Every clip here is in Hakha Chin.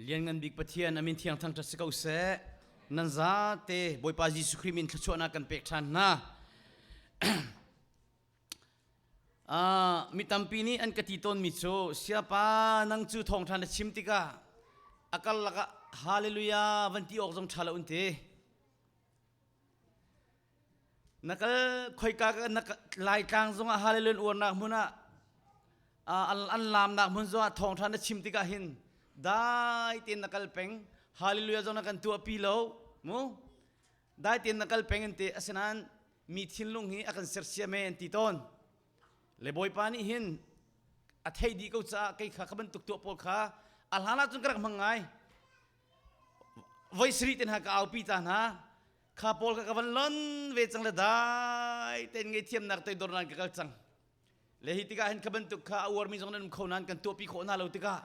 Lianngan bik Pathian a min thiang thangṭhat si ko seh. Nan zate Bawipa Jesuh Khrih min thluachuahnak kan pek ṭhan hna. Uh, mi tampi nih an ka ti tawnmi cu siapa nang cu thawngṭha na chim tikah a kal lakah hallelujah van ti awk zong ṭha lo an ti. Na kal khoika na Laitlang zongah hallelujah uarnak hmun ah an laamnak hmun zongah thawngṭha na chim tikah hin dai tein na kal peng hallelujah zong na kan tuahpi lo mu dai tein na kal peng an ti asinain mi thinlung hi a kan sersiam e an ti tawn le bawipa nih hin a thei dih ko caah kei kha kha bantuk tuah pawl kha a hlan ah cun ka rak hmang ngai voi sarih te hna ka aupi ta hna kha pawl kha ka van lon ve cang le dai tein ngaihthiamnak toidor nan ka kal cang le hi tikah hin kha bantuk kha a uarmi zong nan um kho nain kan tuahpi khawh hna lo tikah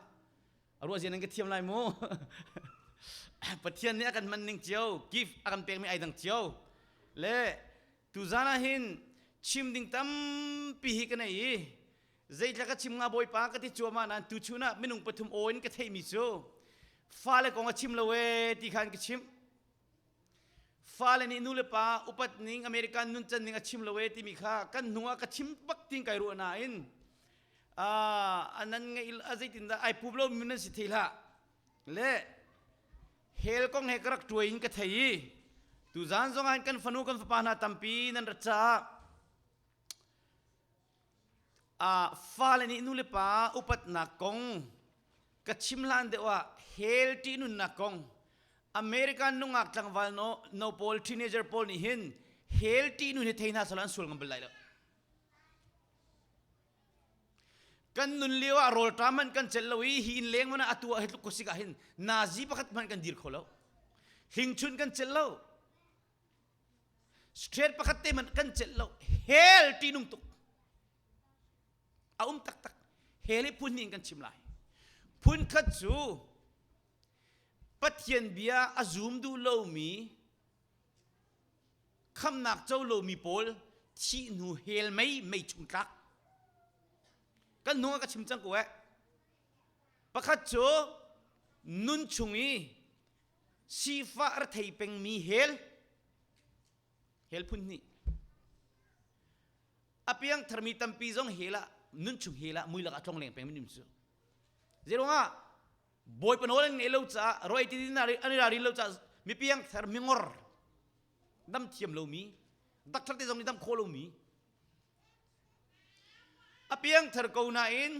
a ruah zia nan ka thiam lai mu Pathian nih a kan hman ning cio gift a kan pekmi ai dang cio le tuzan ah hin chim ding tampi hi ka nei i zeitla ka chim nga bawipa ka ti cuahmah nain tuchun ah minung pathum aw in ka theihmi cu fale kong a chim lo ee ti khan ka chimh Fale nih nu le pa upat ning American nuncan ning a chim lo e timi kha kan hnung ah ka chim bak tin kai ruah nain nan ngeih a zeitindah ai pup lo mi nan si thei hlah le hell kong he ka rak tuai in ka thei i tuzan zong ah kan fanu kan fapa hna tampi nan rat caah fale nih nu le pa upatnak kong ka chim hlan deuh ah hell ṭihnunnak kong American nungak tlangval no, no pawl teenager pawl nih hin hell ṭihnun hi thei hna selaw an sual ngam bal lai lo. Kan nun lio ah rawlṭam hmanh kan celh lo i hi inn leng man ah atu ah hi tluk khuasik ah hin nazi pakhat hmanh kan dir kho lo. Hingchun kan celh lo. Straight pakhat te man kan celh lo hell ṭihnung tuk a um taktak hell hi phun hnih in kan chim lai phun khat cu Pathian bia a zum duh lomi khamnak co lomi pawl thih hnu hell mei mei chung tlak kan hnung ah ka chim cang ko eh pakhat cu nun chung i sifah rethei pengmi hell hell phun hnih a piang tharmi tampi zong hell ah nun chung hell ah mui lakah tlong leng peng mi cu zeiruangah bawipa nawl an ngeih lo caah roi ti din an i ralrin lo caah mi piang thar mi ngor dam thiam lomi doctor te zong nih dam khawh lomi a piang thar ko nain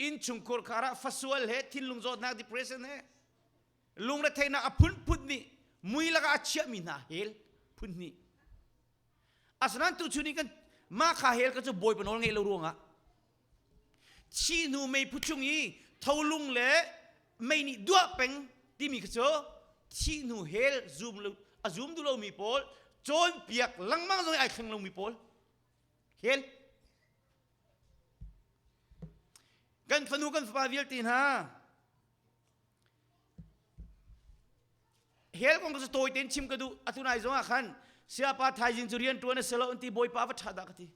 innchungkhur khar ah fasual he thinlung zawtnak depression he lungretheihnak a phunphun nih mui lakah a chiahmi hna hell phun hnih asinain tuchun i kan mah kha hell ka cu bawipa nawl ngeih lo ruangah thi hnu meiphu chung i tholung le mei nih duah peng timi kha cu thi hnu hell zum lo a zum duh lomi pawl cawnpiak lengmang zong i ai thleng lomi pawl hell kan fanu kan fapa vialte hna Hell kong cu tawi tein chim ka duh. Atu nai zong ah khan siapa thaizing cu rian ṭuan a si lo an ti bawipa va ṭha dah ka ti.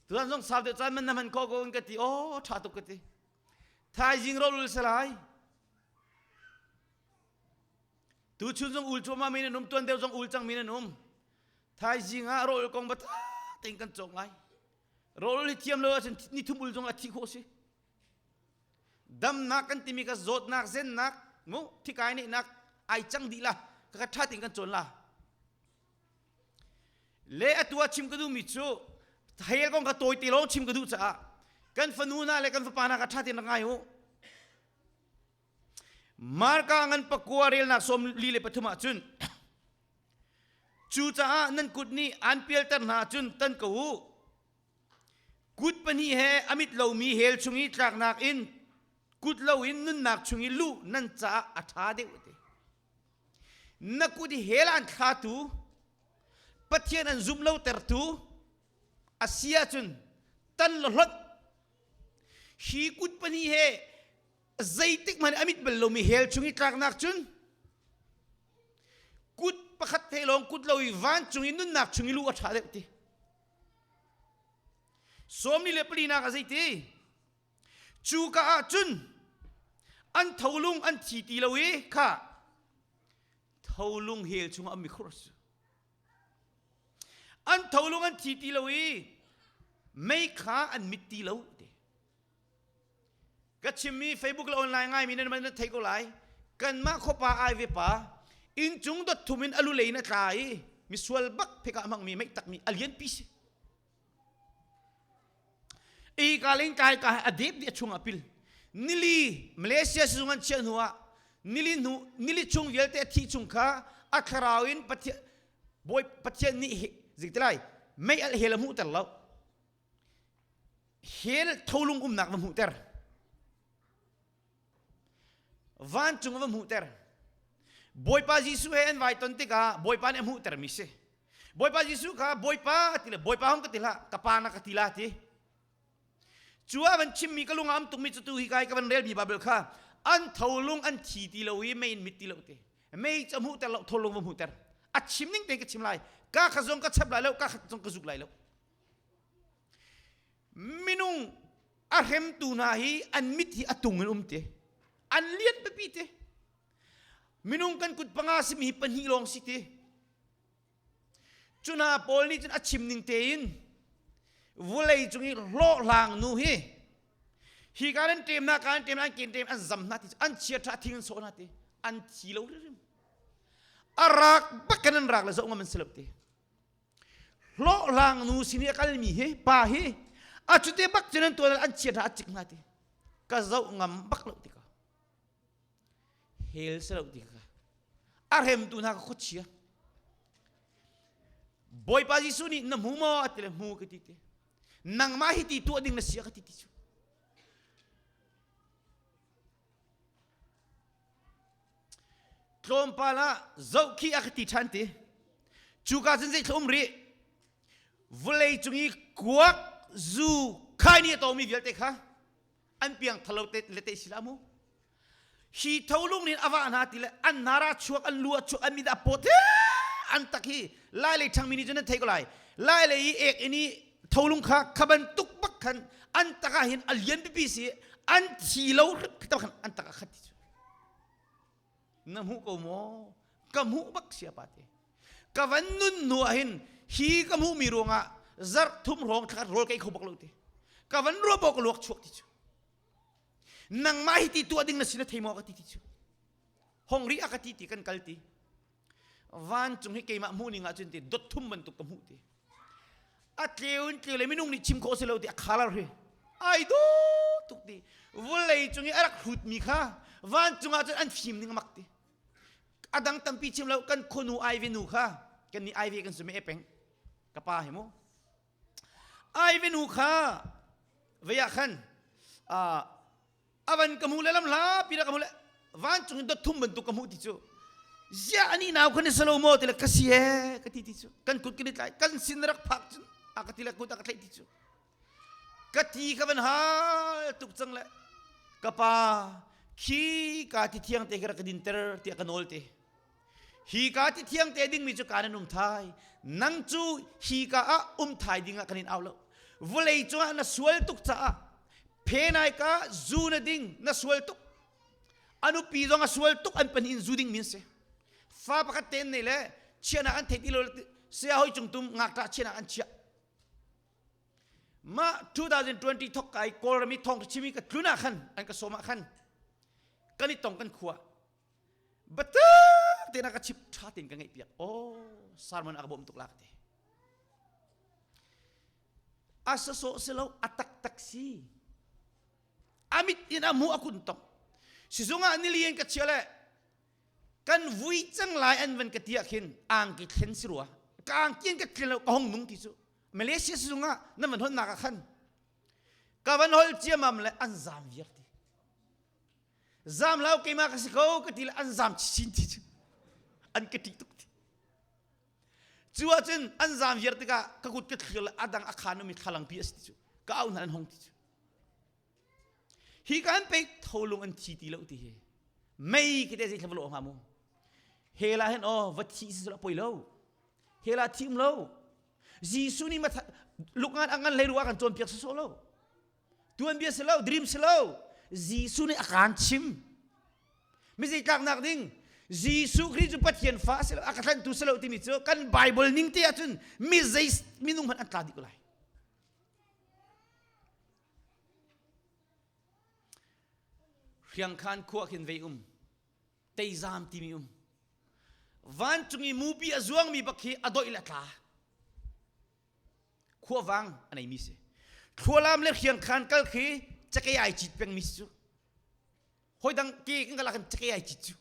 Tuan zong sau deuh caan man na hman kho ko in ka ti. Oh ṭha tuk ka ti. Thaizing rawlul si lai. Tu chun zong ul cuahmah mi nan um, tuan deuh zong ul cang mi nan um. Thaizing ah rawl kong va ṭha tein kan cawk lai. Rawl hi thiam lo ahcun ni thum ul zong a thi khawh si. Damnak kan timi ka zawtnak zennak mu thikai nehnak ai cang dih la ka ka ṭha tein kan cawn la. Le atu ah chim ka duhmi cu hell kong ka tawi te lawng chim ka duh caah kan fanu hna le kan fapa hna ka ṭha tein rak ngai u. Marka ngan pakua relnak sawm li le pathum ah cun cucaah nan kut nih aan pialter hna cun tan ko u Kut pahnih he a mit lomi hell chung i tlaknak in kut loin nunnak chung i luh nan caah a ṭha deuh ti. Na kut i hell an thlatu Pathian an zumh lo tertu a si ahcun tan law hlonh. Hi kut pahnih he zeitik hmanh a mit bal lomi hell chung i tlaknak cun kut pakhat he lawng kut lo i vancung i nunnak chung i luh a ṭha deuh ti. Sawmli le palinak a zeiti? Cuka ah cun An tholung an thi ti lo i kha tholung hell chungah ummi khur a si. An tholung an thi ti lo i mei kha an mit ti lo ti. Ka chimmi Facebook le online ngaimi nan man thei ko lai. Kanmah khuapa ai ve pa inncung dot thum in alu lei in a tla i misual bak pheka hmangmi meih takmi a lian pi si. I ka ling kai ka a dep di a chung a pil. Nili Malaysia sizung an chiah hnu ah nili hnu nili chung vialte a thi chung kha a thlarau in Pathian Bawi Pathian nih zik ti lai mei al hel a hmuhter lo. Hel tholung umnak va hmuhter. Vancung va hmuhter. Bawipa Jesuh he an vai ton tikah Bawipa nih a hmuhtermi si. Bawipa Jesuh kha Bawipa ti le Bawipa hong ka ti hlah, ka pa na ka ti la ti. Cu ah van chimmi ka lung ah am tukmi cu tu hi kai ka van relmi Bible kha an tholung an thi ti lo i mei in mit ti lo ti. Mei cu a hmuhter lo, tholung va hmuhter. A chim ning tein ka chim lai. Ka kha zong ka chap lai lo, ka khat zong ka zuk lai lo. Minung a hremtu hna hi an mit hi a tung in um te. An lian pipi te. Minung kan kut panga simi hi pahnih lawng si te. Cu hna pawl nih cun a chim ning tein vulei cung i hlawhhlang nu hi hi ka nan ṭem na ka nan ṭem an ken ṭem an zam hna ti an chia ṭha thing an sawh hna ti an thi lo hrimhrim a rak bak kan an rak le zoh ngam an si lo ti hlawhhlang nu sin i a kalmi hi pa hi a cute bak cun an tuan an chia hna a cik hna ti ka zoh ngam bak lo ti ka hell si lo ti ka a hremtu hna ka khuachia Bawipa Jesuh nih na hmu maw a ti le hmu ka ti ti nangmah hi ti tuah ding na si a ka ti ti cu tlawmpal ah zoh khi a ka ti ṭhan ti cuka cun zei um rih vawlei cung i kuak zu khai ni a tomi vialte kha an piang thalo te le te sila mu hi tholung nin ava hna ti le an nara chuak an lu a chuak an mit a pawt an tak hi lai lei ṭhangmi nih cun an thei ko lai lai lei i ek in i tholung kha kha bantuk bak khan an tak ah hin a lian pipi si an thi lo khan an tak ah khat ti cu na hmuh ko maw ka hmuh bak sia pa te ka van nun hnu ah hin hi ka hmuhmi ruangah zarh thum hrawng thla rawl ka ei kho bak lo ti ka van ruah bawk luak chuak ti cu nangmah hi ti tuah ding na si na thei maw ka ti ti cu hong ri a ka ti ti kan kal ti vancung hi keimah hmuh ning ah cun ti dot thum bantuk ka hmuh ti a tleu in tleu le minung nih chim khawh si lo ti a khalar hi ai do tuk ti vulei cung i a rak hrut mi kha vancung ah cun an fim ning mak ti a dang tampi chim lo kan khonu ai ve nu kha kan nih ai ve kan sumi e peng ka pa hi mu ai ve nu kha vei ah khan avan ka hmu le lam hla pi ka hmu le vancung in dot thum bantuk ka hmuh ti cu zia ani nau khan salo mo ti le ka si e ka ti ti cu kan kut kan i tlai kan sin rak phak cun a ka ti le kut a ka tlaih ti cu ka ti ka van hal tuk cang le ka pa khi ka ti thiang te ka rak ka dinter tiah ka nawl te Hi ka ti thiang te dingmi cu kaan an um thai. Nang cu hi ka ah um thai ding ah kan in au lo. Vawlei cungah na sual tuk caah phenai ka zu na ding na sual tuk. Anupi zong a sual tuk an pahnih in zu ding min si. Fa pakhat ten nei le chiahnak an thei ti lo saya hoi cung tum ngakṭah chiahnak an chiah. Mah 2020 thok kai Kawlram i thawng chimi ka tlun ah khan an ka sawm ah khan kan i tong kan khua Batak tein a ka chip ṭha tein ka ngaih piak. Oh, sermon a ka bawm tuk la ka ti. A sasawh si lo, a taktak si. A mit in a hmuh a kun tong. Sizung ah nili in ka chia le kan vui cang lai an van ka ti ah khin angki thlen si rua. Ka angki in ka thlen lo ka hong nung ti cu. Malaysia sizung ah nan van honnak ah khan ka van hol ciamam le an zam viar ti. Zam lo keimah ka si ko ka ti le an zam chin ti cu an ka ṭih tuk ti. Cu ahcun an zam viar tikah ka kut ka thlir le a dang a khaan umi thlalangpi a si ti cu ka au hna an hong ti cu. Hi ka an pek tholung an thi ti lo ti hi. Mei khi te zei thla va lawh hnga mu. Hela hin aw va thi si poi lo. Hela thi um lo. Jesuh nih lukan a ngan hlei ruah kan cawnpiak sawsawh lo. Tuanbia si lo, dream si lo. Jesuh nih a kaan chim. Mi zei tlaknak ding? Jesuh Khrih cu Pathian fa a si lo, a ka tlanhtu si lo timi cu kan Bible ning te ahcun mi zei minung hmanh an tla dih ko lai. Hriangkhan khua khin vei um, teizam timi um. Vancung i mupi a zuangmi bak khi a doih le a tla. Khuavang a neimi si. Thlualam le hriangkhan kal khi cakei ai cit pengmi si cu. Hoi dang ke kan kalak in cakei ai cit cu.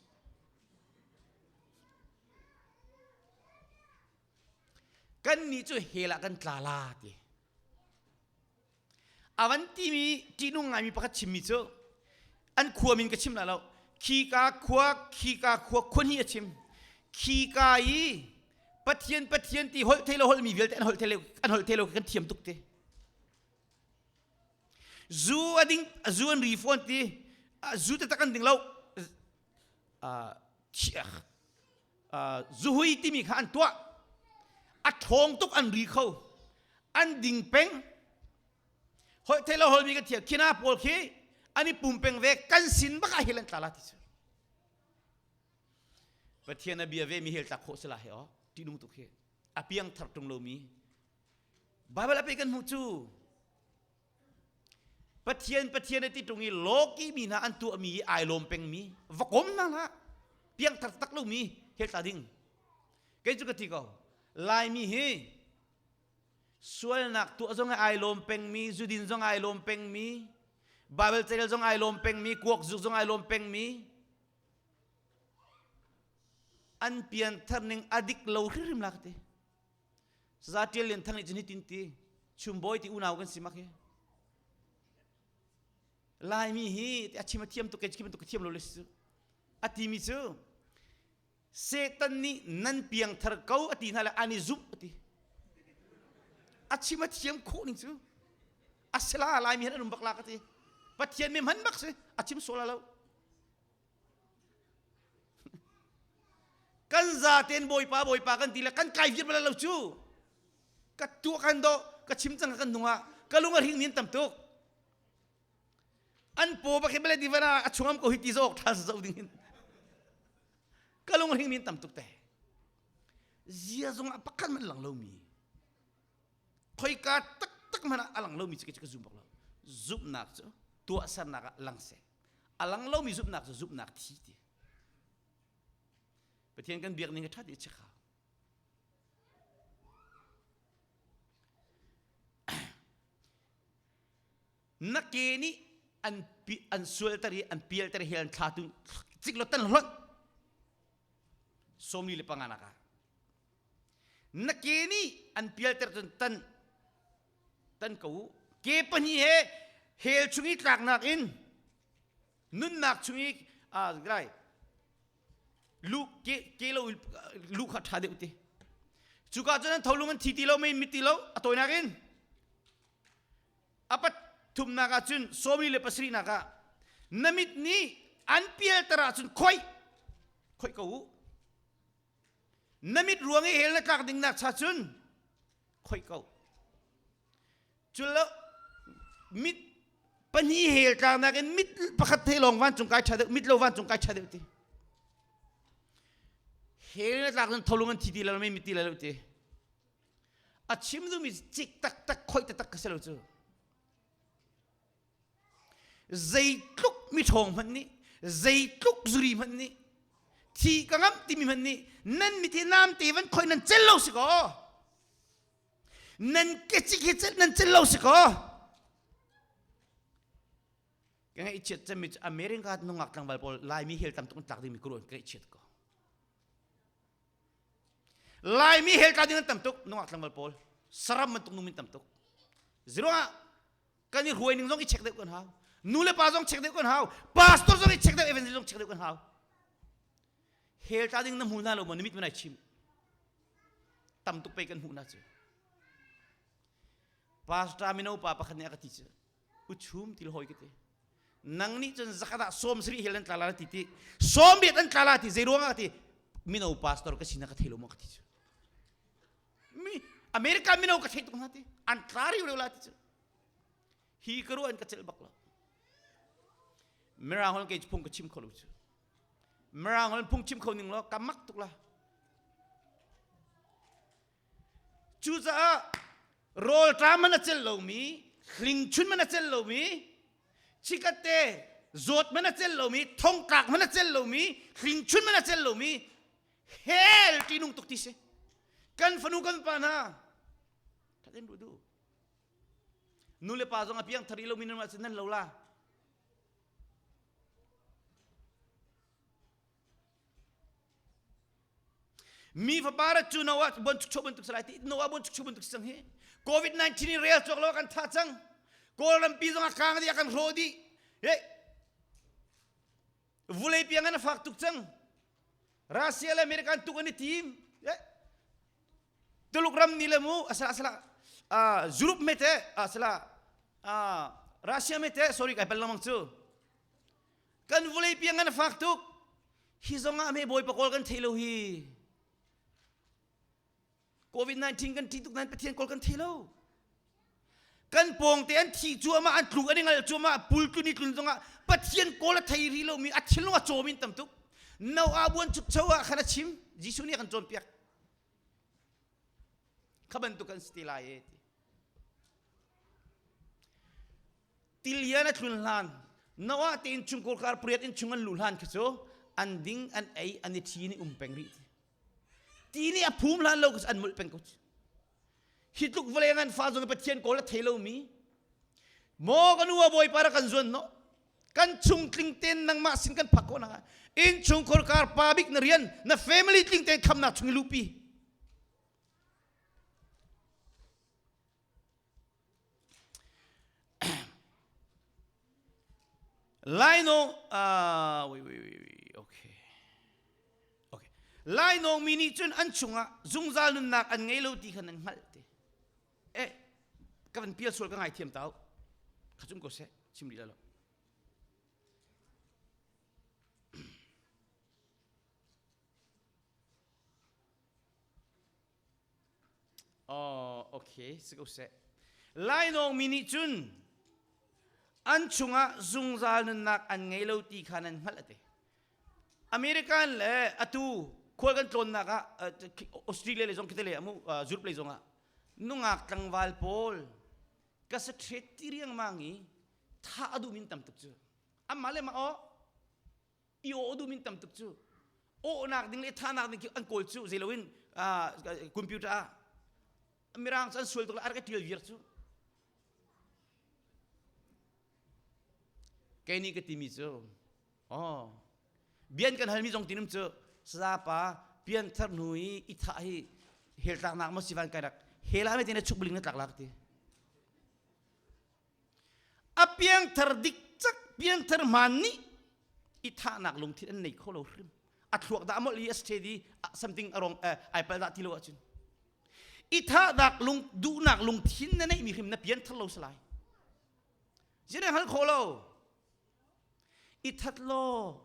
Kan nih cu hell ah kan tla la ti. Avan timi ṭihnung ngaimi pakhat chimmi cu an khua min ka chim la lo. Khika khua, khika khua, khua hnih a chim. Khika i Pathian Pathian ti holh thei lo holhmi vialte an holh thei lo an holh thei lo kan thiam tuk ti. Zu a ding zu an ri fawn ti zu taktak an ding lo zuhui timi kha an tuah a ṭhawng tuk an ri kho an ding peng holh thei lo holmi kan thiam khina pawl khi an i pum peng ve kan sin bak ah hel an tla la ti cu Pathian a bia ve mi hel tlak khawh si la he o ṭihnung tuk hi a piang thar ṭung lomi Bible a pe kan hmuh cu Pathian Pathian a ti ṭung i lawki mi hna an tuahmi i ai lawm pengmi va kom hna hlah piangthar tak lomi hel tla ding kei cu ka ti ko Laimi hi sualnak tuah zong ai lawm pengmi zudin zong ai lawm pengmi Bible carel zong ai lawm pengmi kuak zuk zong ai lawm pengmi an pianthar ning a dik lo hrimhrim la ka ti Saza Ṭial Lian Thang nih cun hitin ti chumbawi ti unau kan si mak hi Laimi hi a chim a thiam tuk kei bantuk ka thiam lo le si a timi cu Satan nih nan piangthar ko a ti hna le an i zumh a ti a chim a thiam khawh ning cu a sila Laimi han an um bak la ka ti Pathian mi hman bak si a chim sual lo Kan zaten Bawipa Bawipa kan ti le kan kai viar bal lo cu. Ka tuah kan do ka chim cang kan nung ah ka lung a hring min tam tuk. An paw bak hi bale divana a chungam ko hi ti zawk tha zo ding hin. Ka lung a hring min tam tuk te. Zia zong ah pakhat man lang lo mi. Khoika taktak man ah a lang lo mi cu ka zum bak lo. Zumhnak cu tuahsernak ah lang seh. A lang lomi zumhnak cu zumhnak thi ti. Pathian kan biak ning a ṭhat i chekha. Na ke nih an an sualter i an pialter i an thla tu cik lo tan hlonh sawmli le panga nak ah na ke nih an pialter cun tan tan ko u ke pahnih he hell chung i tlaknak in nunnak chung i rai lu ke ke lo lu kha ṭha deuh ti cuka cun an tholung an thi ti lo mei mit ti lo a tawinak in a pathumnak ah cun sawmi le pasarihnak ah na mit nih an pialter ahcun khoi khoi ko u na mit ruang i hell na tlak ding nak cha cun khoih ko culo mit pahnih hel tlaknak in mit pakhat the lawng vancung kai ṭha deuh mit lo vancung kai ṭha deuh ti hel na tlak cun tholung an thi ti lo mit ti lo ti a chim duhmi cik taktak khoih taktak ka si lo cu Zeitluk miṭhawng hmanh nih, zeitluk zuri hmanh nih, thi ka ngamh timi hmanh nih nan mit hi namte van khoi nan cel lo si kaw nan kecik hi cel nan cel lo si kaw ka ngaihchiat cemmi cu America nungak tlangval pawl Laimi hel tam tuk an tlak dingmi ka ruah ka ngaihchiat ko Laimi hel tla ding an tam tuk nungak tlangval pawl saram bantuk nung min tam tuk ziruangah kan i hruai ning zong i check deuh kan hau nu le pa zong check deuh kan hau pastor zong i check deuh evangelist zong check deuh kan hau hel tla ding na hmu hna lo maw na mit manai chim tam tuk pei kan hmuh na cu pastor mino pa pakhat nih a ka ti cu uchum til hoi ka ti nang nih cun zakhat ah sawm sarih hel an tla la ti ti sawm riat an tla la ti zei ruang ah ti mino pastor ka sin ka thei lo maw ka ti cu mi America mino ka thei tuk hna ti an tla riu reu la ti cu hi ka ruah in ka celh bak lo mirang hol kei phung ka chim kho lo cu. Mirang holh phungchim kho ning law ka mak tuk la. Cucaah rawlṭam man a celh lomi, hlingchun man a celh lomi, chikatte zawt man a celh lomi, thongtlak man a celh lomi, hlingchun man a celh lomi, hell ṭihnung tuk ti si. Kan fanu kan pa hna, ṭhat in ruh duh. Nu le pa zong a piang thar i lomi nan ahcun nan lo la. Mi fapa ra cu Noah bonchukcho bantuk salai ti Noah bonchukcho bantuk si cang hi COVID-19 i rel cawk lo kan tha cang Kawlram pi zong a kang dih a kan hrawh dih he vulei piang an fak tuk cang Russia le American tuk an i tim Tuluk ram ni le mu asala asala Europe me te asala Russia me te sorry kai pal lamang cu Kan vulei piang an fak tuk. Hi zong ah me Bawipa kawl kan thei lo hi. COVID-19 kan ṭih tuk nain Pathian kawl kan thei lo. Kan pawng te an thi cuahmah, an tluk an i ngal cuahmah, pul tlun i tlun zongah Pathian kawl a thei rih lomi a thinlung a cawm in tam tuk. Noah buan chukcho ah khan a chim. Jesuh nih a kan cawnpiak. Kha bantuk kan si te lai e ti. Tilian a tlun hlan Noah te innchung kar pariat innchung an luh hlan khi cu an ding an ei an i ṭhi in um peng rih ti. Ti nih a phum hlan lo an mulh peng ko. Hi tluk vawlei ngan fa zong Pathian kawl a thei lomi maw ka nu a bawipa ra kan zuan no kan chung tling ten nangmah sin kan phak ko nanga innchung kar pa bik na rian na family tling ten khamnak chung i luhpi Lainawng uh, wait, wait, wait, wait, okay. Okay. Lainawng mi nih cun an chungah zungzal nunnak an ngei lo ti kha nan hngalh te. Eh, ka van pial sual ka ngaithiam tau. Kha cum ko seh, chim rih lo. Oh, okay, si ko seh. Lainawng mi nih cun an chungah zungzal nunnak an ngei lo ti kha nan hngalh a ti. American le atu khual kan tlawnnak ah Australia le zong khite le amu Europe le zong ah nungak tlangval pawl ka sa thret ti riangmang i tha a duh min tam tuk cu. Amah le mah aw i aw duh min tam tuk cu awhnak ding le thahnak ding khi an kawl cu zei loin computer ah mirang cu an sual tuk le a rak i ṭial viar cu kei nih ka timi cu oh bian kan halmi zong tinum cu sazapa pianthar hnu i i thah hi hel tlaknak maw sivan kai rak hel ah me tin chuk buling na tlak lak ti A piangthar dik cak piangthar hmaan nih i thahnak lungthin an nei kho lo hrim. A thluak dah molh i a steady something a wrong ai pal dah ti lo ahcun. I thahnak lung duhnak lungthin na neihmi hrim na pianthar lo salai. Zine hal kho lo. I that law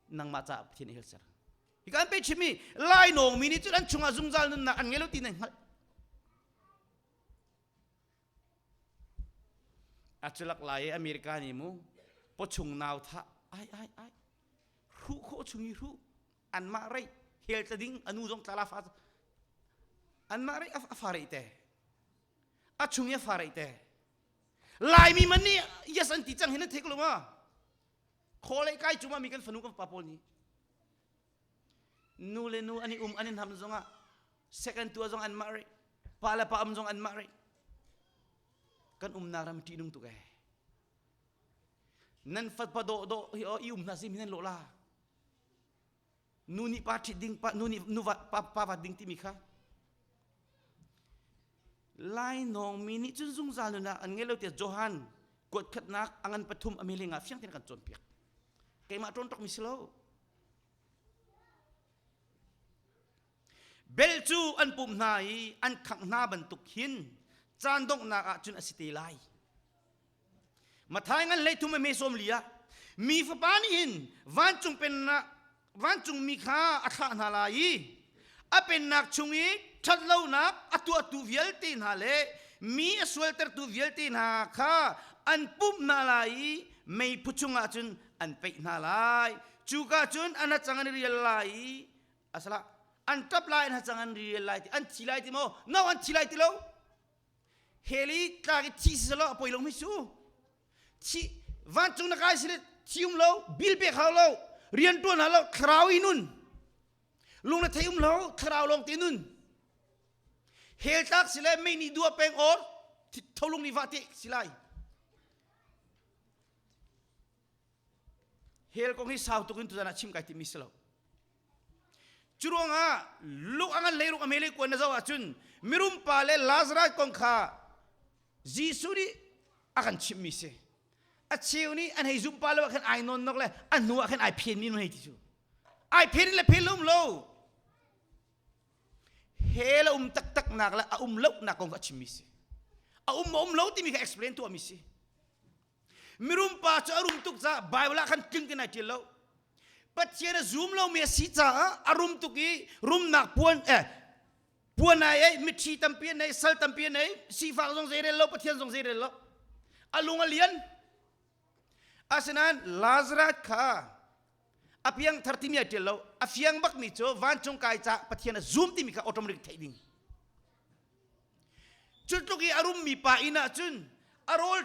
nangmah caah Pathian i hel ser. Hi kan pe chimmi lai nawng mi nih cun an chungah zungzal nunnak an ngei lo ti nan hngalh. A culak lai i America nih mu pawchung nau thah ai ai ai hruh khawh chung i hruh anmah reih hel tla ding a nu zong tla la fa anmah reih a fa reih te a chung i a fa reih te Laimi man nih yes an ti cang hin an thei ko lo ma khaw kai cuma mi kan fanu kan pa pawl nih Nu le nu an i um an i hnam zongah second tua zong an mah rih. Pa le pa um zong an mah rih. Kan umnak ram ṭihnung tuk ee. Nan fapa dawh dawh hi i um hna si mi nan lawh la. Nu nih pa ṭhit ding pa nu nih nu va pa, pa vat ding timi kha Lainawng mi nih cun zungzal nunnak an ngei lo tiah Johan kuat khatnak a ngan pathum a meling ah fiang tein kan cawnpiak. Keimah ṭawn ṭok mi si lo. Bel cu an pumh hna i an khangh hna bantuk hin caan donghnak ah cun a si te lai. Mathai ngan hleithum a me sawm li ah mi fapa nih hin vancung pennak vancungmi kha a thlah hna lai i a pennak chung i ṭhatlonak a tuahtu vialte hna le mi a sualtertu vialte hna kha an pumh hna lai i meiphu chungah cun an peih hna lai. Cuka cun an hacang an i rial lai i asala an ṭap lai an hacang an rial lai ti an thi lai ti maw? No an thi lai ti lo. Hell i tlak i thi si selaw a poi lo mi su. Thi vancung na kai si le thi um lo, bil pek hau lo, rian ṭuan hau lo, thlarau i nun. Lung le thei um lo, thlarau lawng te nun. Hell tlak si le mei nih dua peng or tholung nih va te si lai. Hell kong hi sau tuk in tuzan ah chim kai timi si lo. Cu ruangah luk a ngan leiruk a mele kuan na zoh ahcun mirum pa le Lazarus kong kha Jesuh nih a kan chimhmi si. A cheu nih an hei zumh pa lo ah khan ai nawn nok le a hnu ah khan ai phen mi hei ti cu. Ai phen le phen lo um lo. Hell a um taktak nak le a um lo nak kong kha a chimmi si. A um a um lo timi kha explain tuahmi si. Mirum pa cu a rum tuk caah Bible ah khan tling tein ai ṭial lo. Pathian a zum lomi a si caah a rum tuk i rumnak puan eh puan ai ei mitthi tampi an ei sal tampi an ei sifak zong zei rel lo Pathian zong zei rel lo a lung a lian asinain Lazarus kha a piangthar timi ai ṭial lo a fiang bakmi cu vancung kai caah Pathian a zum timi kha automatic theih ding Cu tluk i a rummi pa inn ah cun a rawl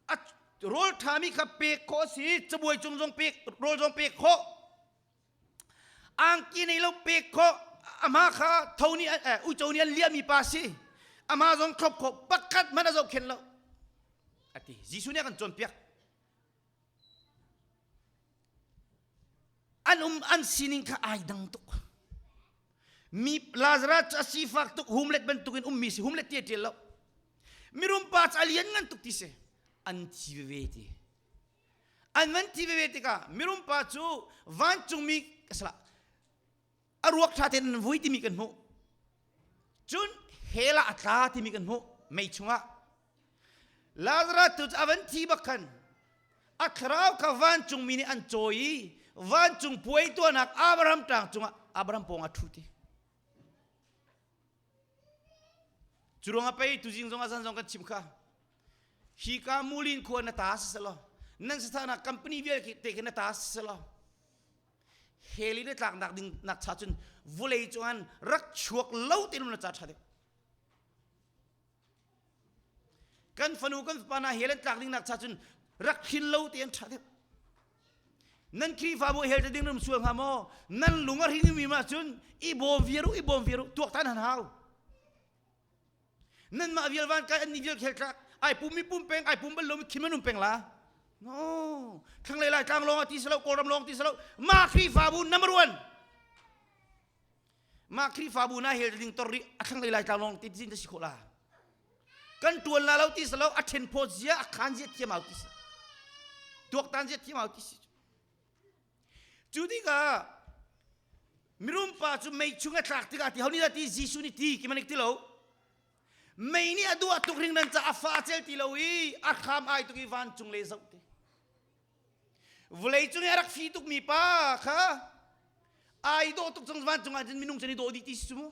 a rawl ṭhami kha pek khawh a si, cabuai cung zong pek rawl zong pek khawh. Angki nei lo pek khawh, amah kha tho nih eh, uico nih an liahmi pa si. Amah zong thlop khawh, pakhat hmanh a zohkhenh lo. A ti. Jesuh nih a kan cawnpiak. An um an sining kha ai dang tuk. Mi Lazarus cu a sifak tuk humlet bantukin ummi si humlet ti a ṭial lo. Mirum pa cu a lian ngan tuk ti si. An thi veve ti. An van thi veve tikah mirum pa cu vancungmi salah a ruak ṭha tein an vui timi kan hmuh. Cun hell ah a tla timi kan hmuh mei chungah. Lazarus tu cu a van thi bak khan a thlarau kha vancungmi nih an cawi i vancung puai tuahnak Abraham tlang cungah Abraham pawng ah ṭhu ti. Cu ruangah pei tuzing zong azan zong kan chim kha hi ka mulin khua na ta si selaw nan sathahnak company vialte khi na ta si selaw hell i na tlaknak ding nak cha cun vulei cungan rak chuak lo te na ca ṭha deuh Kan fanu kan fapa hna hell an tlak ding nak cha cun rak hrin lo te an ṭha deuh. Nan Khrihfabu hell te ding nan sual hnga maw? Nan lung a hring mi ma cun i bawm viar u i bawm viar u tuaktan han hau. Nan mah vial van kai an ni vial khel tlak ai pum mi pum peng ai pum bal lo mi khim an um peng la. No, thlanglei lai tlang lawng ti salo Kawlram lawng ti salo ma Khrihfabu number one. Mah Khrihfabu na hel ding tor rih a thlanglei lai tlang lawng ti zin si khawh la. Kan tuan la lo ti salo a then phawt zia a khan zia thiam au ti si. Tuaktan zia thiam au ti si. Cu tikah mirum pa cu mei chung a tlak tikah ti ho nih dah ti Jesuh nih ti ki manik ti lo. Mei nih a duah tuk ring nan ca a fa cel ti lo i a hram ai tuk i vancung le zoh ti. Vawlei cung i a rak fi tukmi pa kha ai dawh tuk cang vancung ah cun minung cun i dawh dih ti si cu mu.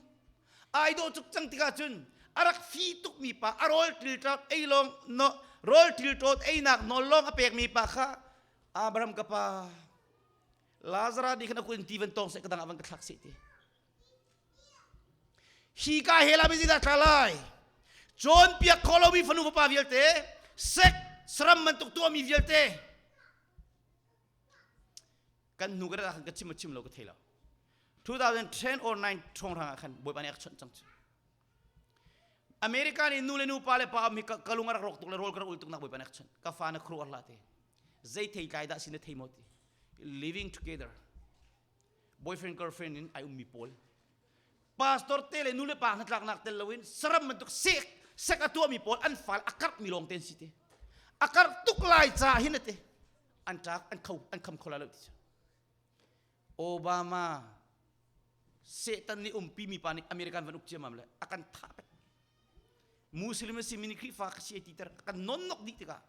Ai dawh tuk cang tikah cun a rak fi tukmi pa a rawl ṭilṭawt ei lawng no rawl ṭilṭawt einak nawl lawng a pekmi pa kha Abraham ka pa Lazarus nih khan a kut in ti van tawng seh ka dang ah van ka thlak seh ti. Hi ka hell ah zeidah tla lai? Cawnpiak khawh lomi fanu fapa vialte, sek saram bantuk tuahmi vialte kan hnu ka khan ka chim chim lo ka thei lo. 2010 or 9 ṭhawng hrang ah khan Bawipa nih a ka chawnh cang cu. America nih nu le nu pa le pa mi ka lung a rak rawk tuk le rawl ka rak ul tuk nak Bawipa nih a ka chawnh. Ka fa na khru hlah te. Zei thei tlai dah si na thei maw ti. Living together. Boyfriend girlfriend in ai ummi pawl pastor te le nu le pa hnatlaknak tel loin saram bantuk sek sek a tuahmi pawl an fal a karhmi lawng te an si te a karh tuk lai ca hin ate an ṭak an kho an kham kho la lo ti cu Obama Satan nih umpi mi pa nih American van uk ciamam le a kan thah pek Muslim a si mi nih Khrihfa ka si ti ter kan non nok dih tikah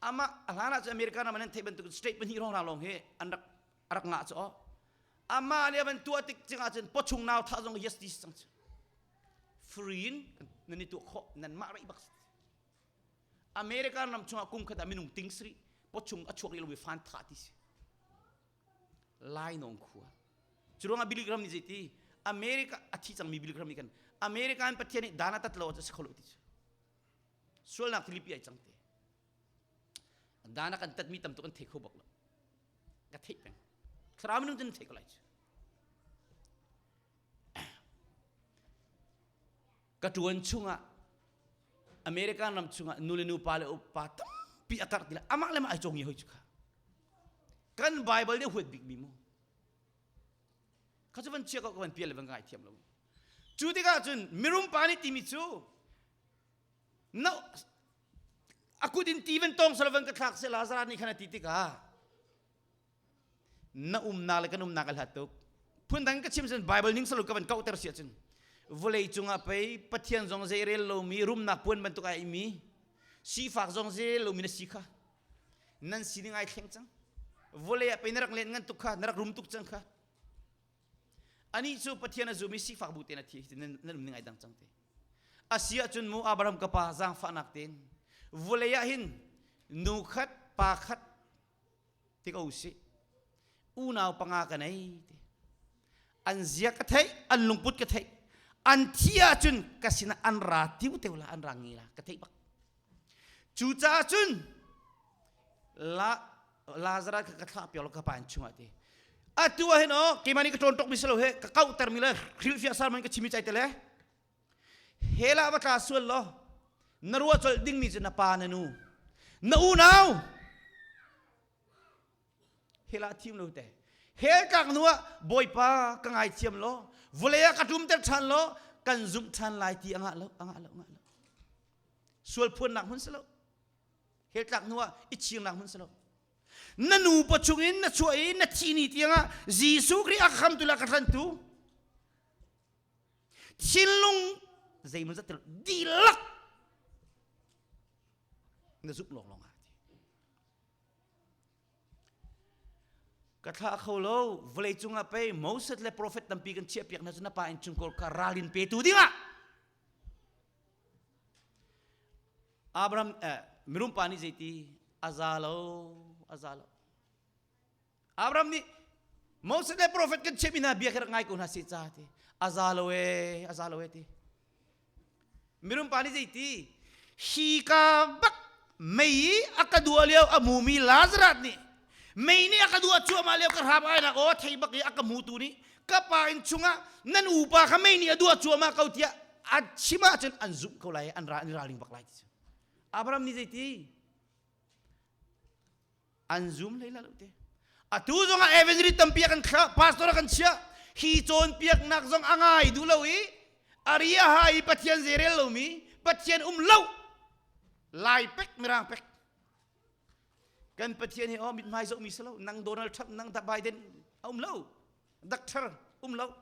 Amah a hlan ah cun America ram an theih bantuk state pahnih hrawng lawng hi an rak a rak ngah cu aw. Amah nih a van tuah tik cing ahcun pawchung nau thah zong yes ti cang cu. Free in nan i tuah khawh nan mah rih bak. American ram chungah kum khat ah minung ting sri pawchung a chuak rih lomi fan thah ti si. Lainawng khua. Cu ruangah Billy Graham nih zeiti America a thi cangmi Billy Graham nih kan American Pathian nih dan a tat lo a si kho lo ti cu. Sualnak thilipi ai cang te. Dan a kan tatmi tam tuk an thei kho bak lo. Ka theih peng. Thlarau minung cun thei ko lai cu. Ka ṭuan chungah American ram chungah nu le nu pa le upa tampi a karh ti le amah le mah ai cawngi hoi cu kha. Kan Bible nih huat bikmi mu. Kha cu van chia ko ka van pial le van ngai thiam lo. Cu tikah cun mirum pa nih timi cu na a kut in ti van tong sala van ka thlak se Lazarus nih khan a ti tikah na umnak le kan umnak a hlat tuk phundang ka chim cun Bible ning salo ka van kauhter si ahcun vawlei cungah pei Pathian zong zei rel lomi rumnak puan bantuk ai mi sifak zong zei rel lomi na si kha nan sining ai thleng cang vawlei ah pei na rak len ngan tuk kha na rak rum tuk cang kha Anih cu Pathian a zum i sifak bu tein a thi nan nan um ning ai dang cang te. A si ahcun mu Abraham ka pa zaangfahnak tein vulei ah hin nu khat pa khat ti ko usih. Unau panga ka nei ti. An zia ka theih, an lungput ka theih. An thi ahcun ka sinah an ra tiu teu la, an ra ngi la, ka theih bak. Cucaah cun la Lazarus kha ka thlah piak lo ka pa in chungah ti. Atu ah hin aw keimah nih ka ṭawn ṭok mi si lo he ka kauhter mi le hrilhfiah sarman ka chimi cai te le hell ah va tla sual law na ruah colh dingmi cu na pa na nu na unau hell ah thim lo te hell tlak hnu ah bawipa ka ngaithiam law vawlei ah ka ṭumter ṭhan law kan zumh ṭhan lai ti a ngah lo a ngah lo ngah lo sual phuannak hmun si lo hell tlak hnu ah i chirnak hmun si lo na nu pa chungin na chuah i na thi ni tiangah Jesuh Khrih a khamtu le a ka hlantu thinlung zeimaw zat dihlak na zumh lawnglawng ah Ka thlah kho lo vawlei cungah pei Moses le profet tampi kan chiahpiak hna cu na pa innchungkhar kha ralrin petu dingah Abraham eh, mirum pa nih zeiti a za lo a za lo Abraham nih Moses le profet kan chiahmi hna bia khi rak ngai ko hna seh ca ti a za lo e a za lo e ti Mirum pa nih zeiti hi ka bak mei i a ka dua lio a mumi Lazarus nih mei nih a ka dua cuahmah lio ka hram ai nak aw thei bak i a ka hmutu nih ka pa inn chungah nan upa kha mei nih a dua cuahmah ko tiah a chim ahcun an zumh ko lai an ra an i ralring bak lai ti cu Abraham nih zeiti An zum hlei la lo te. Atu zong ah evangelist tampi a kan thlah, pastor a kan chiah. Hi cawnpiaknak zong a ngai duh lo i aria ha i Pathian zeirel lomi, Pathian um lo. Lai pek mirang pek. Kan Pathian hi oh mithmai zohmi si lo. Nang Donald Trump, nang Biden a um lo. Doctor um lo.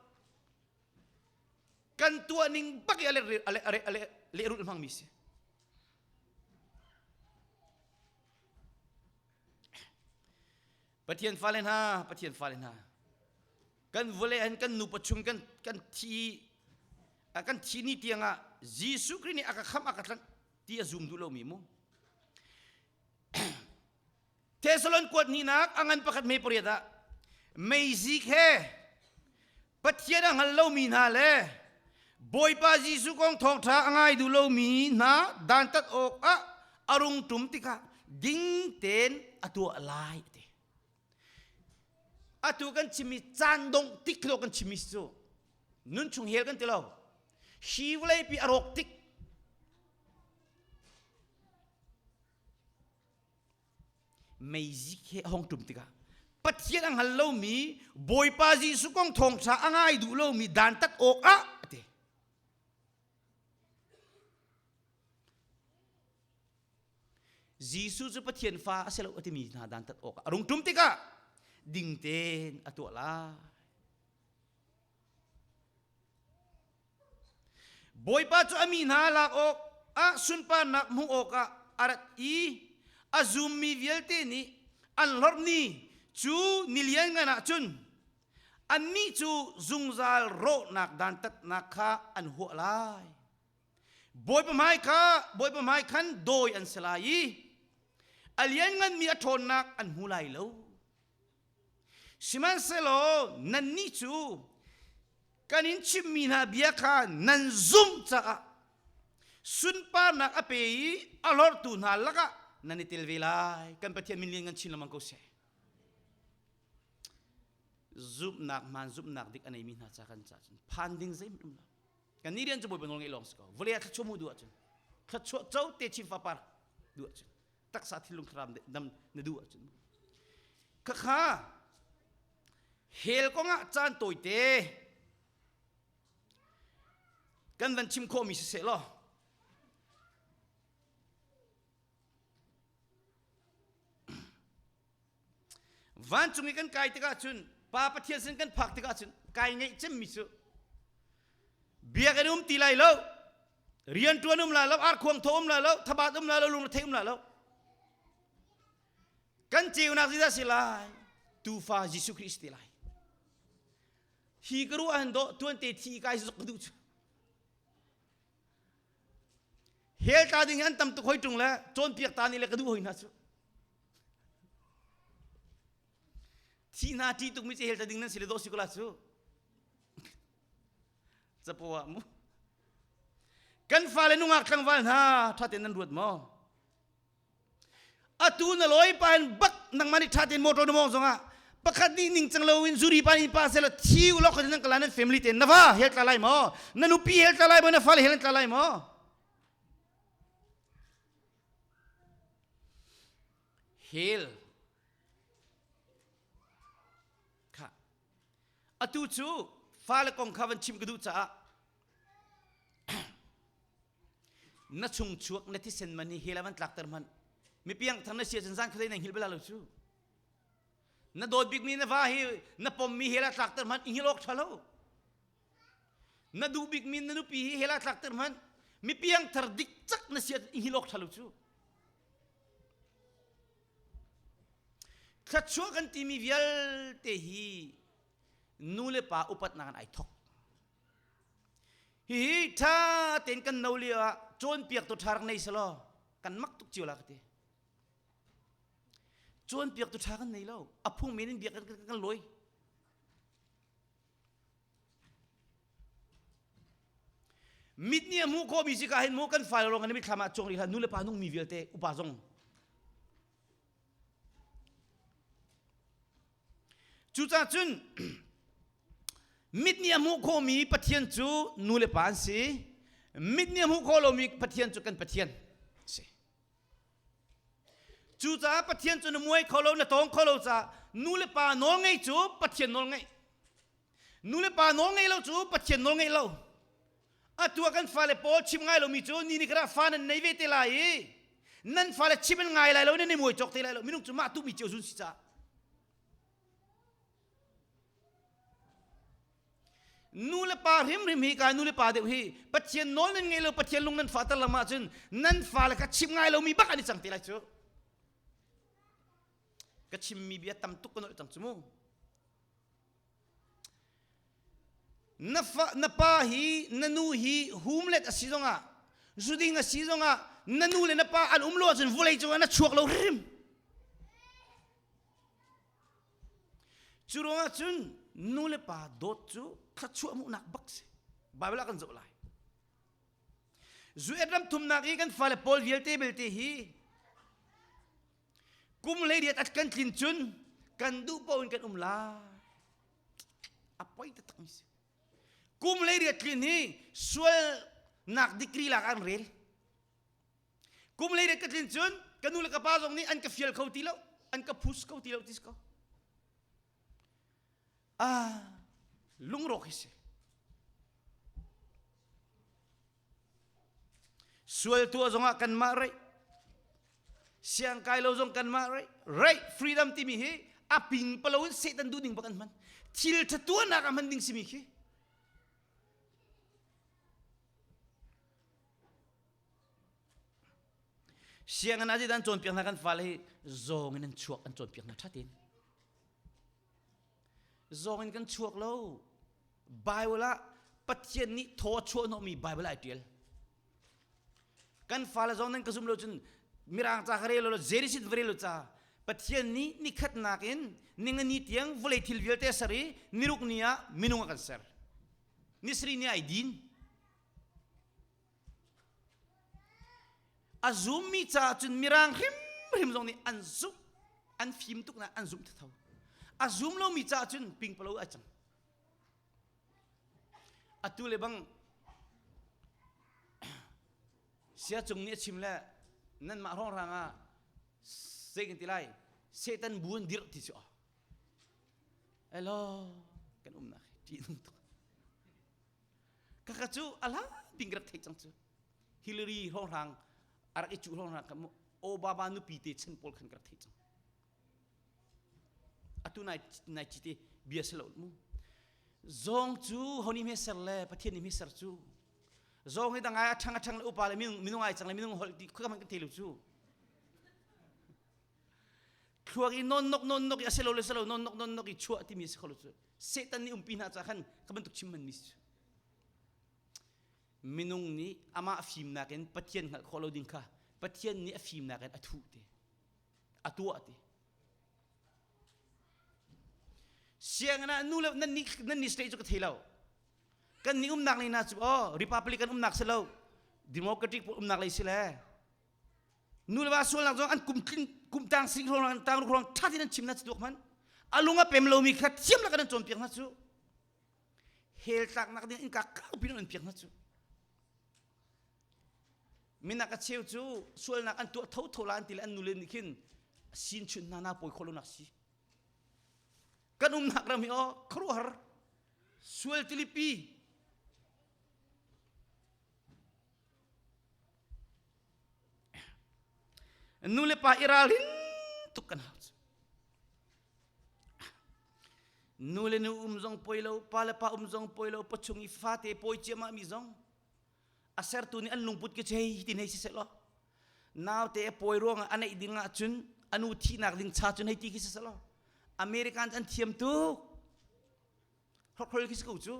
Kan tuah ning bak i a lehrulh hmangmi si. Pathian fale hna, Pathian fale hna, kan vawlei an kan nupa chung kan kan thi kan thi ni tiangah Jesuh Khrih nih a ka khamh a ka tlanh ti a zum duh lomi mu. Thessalon kuat hnihnak a ngan pakhat me pariat ah meizik he Pathian a hngal lomi hna le Bawipa Jesuh kong thawngṭha a ngai duh lomi hna dantat awkah a rung ṭum tikah ding tein a tuah lai a ti. Atu kan chimmi caan dongh tik lo kan chimmi cu nun chung hel kan ti lo. Hi vawleipi a rawk tik meizik he a hong ṭum tikah Pathian a hngal lomi Bawipa Jesuh kong thawngṭha a ngai duh lomi dantat awkah a ti. Jesuh cu Pathian fa a si lo a timi hna dantat awkah a rung ṭum tikah ding tein a tuah lai. Bawipa cu a mi hna lak awk ah sunparnak hmuh awkah a rat i a zummi vialte nih an hlorh ni cu ni lianngan ah cun annih cu zungzal rawhnak dantatnak kha an huah lai. Bawipa hmai kha Bawipa hmai khan dawi an si lai i a liannganmi a ṭhawnnak an hmu lai lo. Sihmanhsehlaw nannih cu kan in chimmi hna bia kha nan zumh caah sunparnak a pe i a hlorhtu hna lakah nan i tel ve lai. Kan Pathian min lian ngan chin lengmang ko seh. Zumhnak hmaan zumhnak dik a neimi hna ca kan ca cun phan ding zeihmanh um lo. Kan nih rian cu Bawipa nawl ngeih lawng si ko. Vawlei ah thluachuah mu duh ahcun thluachuah co te chin fapar duh ahcun taksa thinlung thlarau dam na duh ahcun khakha hell kongah caan tawite kan van chim khawhmi siseh law Vancung i kan kai tikah cun Pa Pathian sin kan phak tikah cun kai ngeih cemmi cu biakinn um ti lai lo rianṭuan um lai lo arkhuang thaw um lai lo thabat um lai lo lungre um lai lo kan ceunak zeidah si lai tufa Jesuh Khrih si ti lai hi ka ruah han dawh tuante thi kai zuk ka duh cu Hell tla ding hi an tam tuk hoi ṭung le cawnpiak ta nih le ka duh hoi hna cu. Thi hna ṭih tukmi cu hell tla ding nan si le dawh si ko la cu. Capo ah mu. Kan fale nungak tlangval hna ṭha tein nan ruat maw? Atu na lawi pa in bak nangmah nih ṭha tein motor na mawng zongah pakhat nih ningcang loin zuri pa nih pa sela thi u lok nan kala nan family te na va hel tla lai maw na nupi hel tla lai maw na fale hel tla lai maw hel kha atu cu fale kong kha van chim ka duh caah Na chung chuak na thisen man hi hell ah van tlakter hmanh. Mi piangthar na si ahcun zan khuadei na hngilh bal lo cu. Na dawt bikmi na va hi na pommi hell ah tlakter hmanh i hngilh awk ṭha lo. Na duh bikmi na nupi hi hell ah tlakter hmanh mi piangthar dik cak na si ahcun i hngilh awk ṭha lo cu. Thluachuah kan timi vialte hi nu le pa upatnak in ai thok. Hihi ṭha tein kan no lio ah cawnpiaktu ṭha rak nei selaw kan mak tuk cio la ka ti. Cawnpiaktu ṭha kan nei lo. A phung men in bia kan, kan, kan lawi. Mit nih a hmuh khawhmi si ka hin mu kan fale lawng kan mitthlam ah cuang rih hlah nu le pa nungmi vialte upa zong Cucaah cun mit nih a hmuh khawhmi Pathian cu nu le pa an si. Mit nih a hmuh khawh lomi Pathian cu kan Pathian a si. Cucaah Pathian cu na muai kho lo, na tawng kho lo caah nu le pa nawl ngei cu Pathian nawl ngeih. Nu le pa nawl ngei lo cu Pathian nawl ngeih lo. Atu ah kan fale pawl chim ngai lomi cu ni ni kara fa nan nei ve te lai i nan fale chim an ngai lai lo nan i muai cawk te lai lo minung cu mah tuhmi cio zun si caah nu le pa hrimhrim hi ka nu le pa deuh hi Pathian nawl nan ngei lo Pathian lung nan fahter lam ahcun nan fale kha chim ngai lomi bak an i cang te lai cu ka chimmi bia tam tuk ka nolh cang cu mu Na, fa, na pa hi na nu hi humlet a si zongah zuding a si zongah na nu le na pa an um lo ahcun vawlei cungah na chuak lo hrim. Cu ruangah cun nu le pa dawt cu thluachuah hmuhnak bak si. Bible ah kan zoh lai. Zuet ram thumnak i kan fale pawl vialte belte hi Kum 18 at kan tlin cun kan duh paoh in kan um lai. A poi taktak mi si. Kum 18 tlin hi sualnak degree lak an rel. Kum 18 ka tlin cun ka nu le ka pa zong nih an ka fial kho ti lo, an ka phus kho ti lo ti si ko. Ah, lungrawk hi si. Sual tuah zongah kanmah reih. Siangkai lo zong kanmah reih. Reih freedom timi hi a ping palo in Satan duh ning bak an hman. Thil ṭha tuahnak ah hman ding simi khi. Sianginn ah zeidah an cawnpiak hna kan fale hi zawng in an chuak an cawnpiak hna ṭha tein. Zawng in kan chuak lo. Bible ah Pathian nih thaw a chuah hnawhmi Bible ai ṭial. Kan fale zong nan ka zum lo cun Mirang ca ka rel lo, Genesis va rel lo ca. Pathian nih nikhatnak in ningani tiang vawlei thil vialte a ser i niruk ni ah minung a kan ser. Nisarih ni ai din. A zummi caah cun mirang hrimhrim zong nih an zumh, an fim tuk na an zumh tho. A zum lomi caah cun pingpalo ai cang. Atu le bang sia cung nih a chim le nanmah hrawnghrang ah zei kan ti lai Satan bu an dirh ti cu elo kan umnak hi ṭih nung tuk kaka cu ala ding rak theih cang cu Hillary hrawnghrang a rak i cuh hrawnghrang kha Obama nupi te chan pawl khan ka rak theih cang Atu nai nai cite bia si lo mu. Zawng cu honi hme ser le Pathian nih hme ser cu. Zawng hi dangai a ṭhang a ṭhang le upa le minung minung ai cang le minung holh ti khua man kan thei lo cu. Thluak i non nok non nok i a si lo le si lo non nok non nok i chuah timi si kho lo cu. Satan nih umpi hna ca khan ka bantuk chim man mi si. Minung nih amah fimnak in Pathian hngalh khawh lo ding kha Pathian nih a fimnak in a thuh te. A tuah ti. Sianginn ah nu le nan nih nan nih state cu ka thei lo. Kan nih umnak lei hna cu oh Republican umnak si lo Democratic umnak lei si le nu le va sualnak zong an kum tlin kum tang sing hrawng tang ruk hrawng tha tein an chim na cu tuak man a lung a pem lomi kha thiam lak an cawnpiak hna cu hell tlaknak ding innka kaupi in an piak hna cu Minak a cheu cu sualnak an tuah thotho la an ti le an nule nih khin sin chun hna na pawi khawh lonak si. Kan umnak ram hi aw khuaruahhar sual tilipi nu le pa i ralrin tuk kan hau cu. Nu le nu um zong poi lo, pa le pa um zong poi lo, pachung i fate pawi ciammah mi zong a sertu nih an lungput ke chei tin hei si seh law naute a pawi ruangah a neih ding ahcun a nu thihnak ding cha cun hei ti khi si seh law American an thiam tuk hrokhrol khi si ko cu